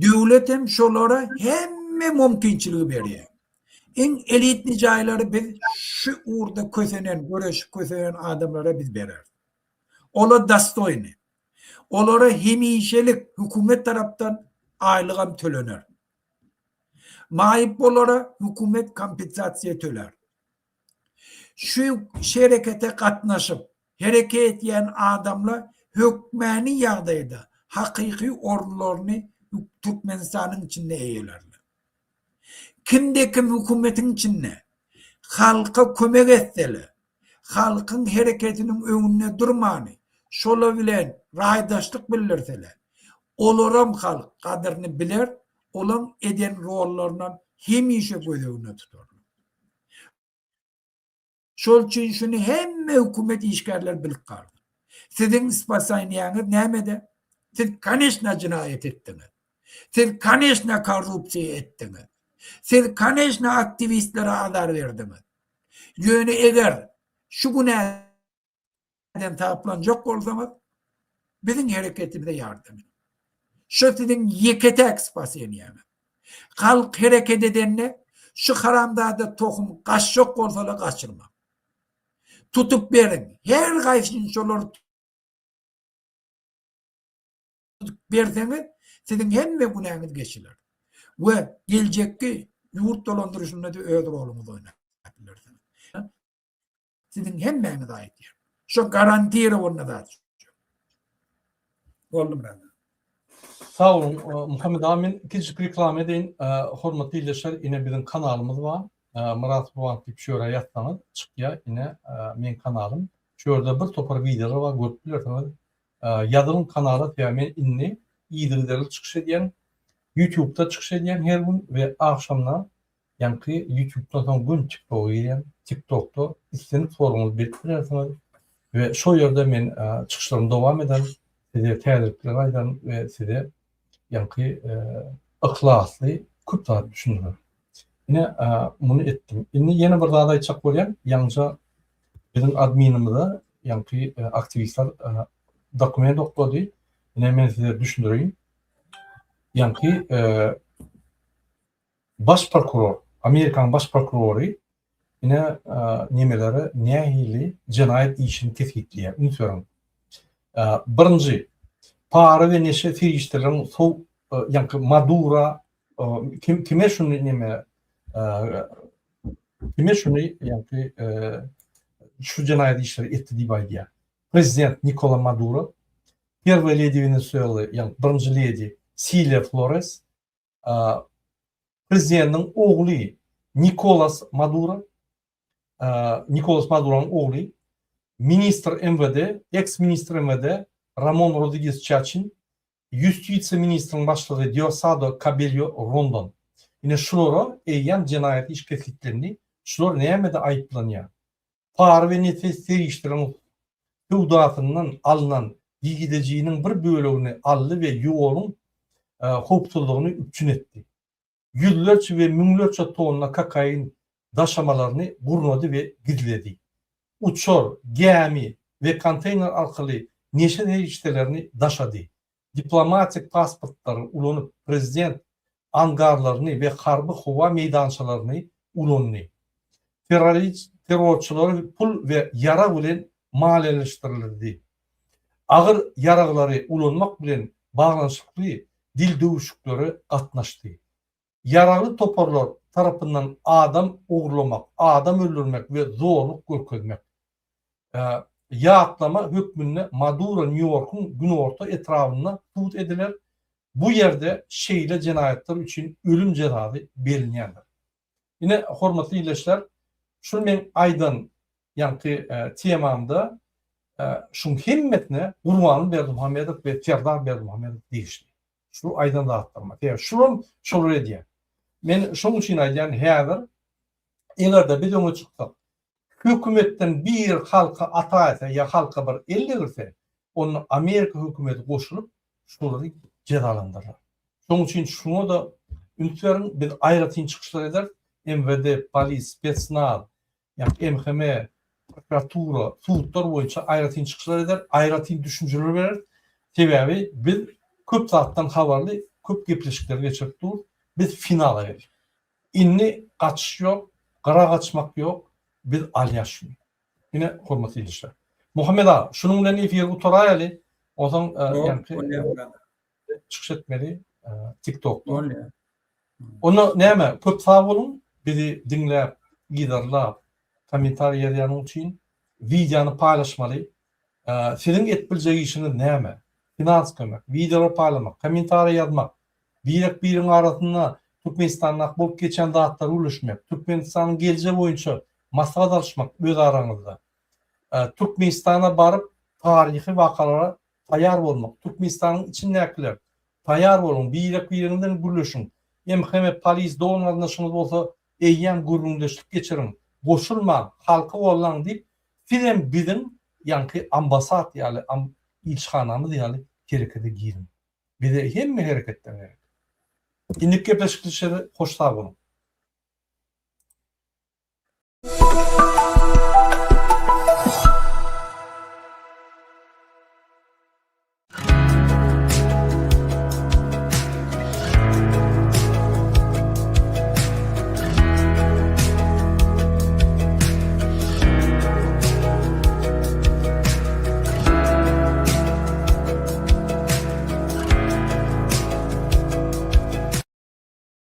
Döwlet hem şolara hemme mümkinçiligi berýär. Iň elitni jaýlary biz şu ugurda kösenen, göreşip kösenen adamlara biz bereris. Olar dostoýny. Olara hemişelik hökümet tarapdan aýlygam tölener. Maýyp bolara hökümet kompensasiýa tölär. Şu şerekete gatnaşyp, hereket edýän adamlar hökmäni ýagdaýda hakyky orunlaryny Türkmenistanyň içinde eýelärler. Kimde-kim hökümetiň içinde halka kömek etseler, halkyň hereketiniň öňünde durmany, şolar bilen raýdaşlyk bildirseler, olaram halk gadyryny biler, olaň eden rollarynam hemişe göz öňünde tutarlar. Şol üçin şuny hemme hökümet işgärleri bilip galsyn. Siziň spasaniýaňyz nämede? Siz koneçna jynaýat etdiňiz. Siz koneçna korrupsiýa etdiňiz. Siz koneçna aktiwistlere azar berdiňiz. Ýöne eger şu günäden saplanjak bolsaňyz, biziň hereketimize ýardam ediň. Şu siziň ýeke-täk spaseniýaňyz. Halk hereket edende şu haramzada tohum gaçjak bolsalar gaçyrmaň. Tutup beriň. Her gaýsyny şolary tutup berseňiz siziň hemme günäňiz geçiler. We geljekki ýurt dolandyryşynda-da öz roluňyzy oýnap bilersiňiz. Siziň hemmäňize aýdýan. Şo garantirowanyny zat. Boldy Myrat. Sag boluň Muhammet aga men kiçijik reklama edeýin hormatly ildeşler ine biziň kanalymyz bar Myrat Gurbanow diýip şu ýere ýazsaňyz çykýar ine meň kanalym şu ýerde bir topar wideolar bar görüp bilersiňiz ýazylyň kanala sebäbi men indi yzygiderli çykyş edýän ýutubda çykyş edýän her gün we agşamda Ýaňky ýutubdan soň göni tiktoga girýän. Tiktokda islendik soragyňyzy berip bilersiňiz we şo ýerde men çykyşlarymy dowam ederin, size täzelikleri aýdaryn we size ýaňky yhlasly köp zat düşündirerin. Ine muny etdim. Indi ýene bir zat aýtjak bolýan, ýaňja biziň adminimize ýaňky aktiwistler dokument oklady. Ine men size düşündireýin. Ýaňky Baş prokuror, Amerikanyň baş prokurory ine nemelere nähili jenaýat işini kesgitleýär. Üns beriň. Birinji, para we neşe serişdeleriň sow ýaňky Madura kim kime şuny neme kime şuny ýaňky şu jenaýat işleri etdi diýip aýdýar. Prezident Nikola Maduro, Первая ledi Wenesuely, ýagny birinji ledi Silýa Flores, prezidentiň ogly Nikolas Maduro, Nikolas Maduronyň ogly, ministr MWD, eks-ministr MWD Ramon Rodriges Çaçin, ýustisiýa ministriň başlygy Diosado Kabelýo Rondon. Ine şulara eýýäm jenaýat iş kesgitlendi. Şular nämede aýyplanýar? Para we nefes serişdeleriň söwdasyndan alnan girdejiniň bir bölegini aldy we ýoluň howpsuzlygyny üpjün etdi. Ýüzlerçe we müňlerçe tonna kokain daşamalaryny gurnady we gizledi. Uçar, gämi we konteýner arkaly neşe serişdelerini daşady. Diplomatik pasportlary ulanyp prezident angarlaryny we harby howa meýdançalaryny ulandy. Terrorçylary pul we ýarag bilen maliýeleşdirildi. Agyr ýaraglary ulanmak bilen baglanyşykly dildüwüşiklere gatnaşdy. Ýaragly toparlar tarapyndan adam ogurlamak, adam öldürmek we zorluk görkezmek. Ýatlama hökmünde Maduro Nýu-Ýorkuň günorta etrabynda sud ediler, bu ýerde şeýle jenaýatlar üçin ölüm jezasy berilýändir. Ine, hormatly ildeşler, şul meň aýdan ýaňky temamda şuň hemmesine Gurbanguly Berdimuhamedow we Serdar Berdimuhamedow degişli. Şu aýdan zatlaryma. Sebäbi şulam şolar edýär. Men şoň üçin aýdýan häzir eger-de biz öňe çyksak, hökümetden bir halka ataýsa ýa halka bir el degirse, onda Amerika hökümeti goşulyp şolary jezalandyrar. Şoň üçin şuňa-da üns beriň, biz aýratyn çykyşlar ederis, MWD, polis, spetsnaz, ýa MHM, prokuratura, sudlar boýunça aýratyn çykyşlar eder, aýratyn düşünjeler bereris. Sebäbi biz köp zatdan habarly, köp gepleşikleri geçirip durus. Biz finala geldik. Indi gaçyş ýok, gyra gaçmak ýok, biz alýas şuny. Ine, hormatly ildeşler. Muhammet aga, şunuň bilen efiri gutaraýaly. Onsoň ýaňky çykyş etmeli TikTokda. Bolýar. Onda näme, köp sag boluň, bizi diňläp, yzarlap, kommentariý ýazýanyň üçin. Wideony paýlaşmaly. Siziň edip biljek işiňiz näme? Finans kömek, wideolary paýlamak, kommentariý ýazmak, birek-biriň arasynda Türkmenistandaky bolup geçýän zatlary gürleşmek, Türkmenistanyň geljegi boýunça maslahat alyşmak öz araňyzda. Türkmenistana baryp taryhy wakalara taýýar bolmak, Türkmenistanyň içindäkiler taýýar boluň, birek-biriňiz bilen gürleşiň, MHM, polis, dogan-garyndaşyňyz bolsa eýýäm gürrüňdeşlik geçiriň, goşulmaň, halky gollaň diýip, sizem biziň ýaňky ambasad ýaly, ilçihanamyz ýaly herekete giriň. Bize hemme hereketler gerek. Indiki gepleşikde hoş sag boluň.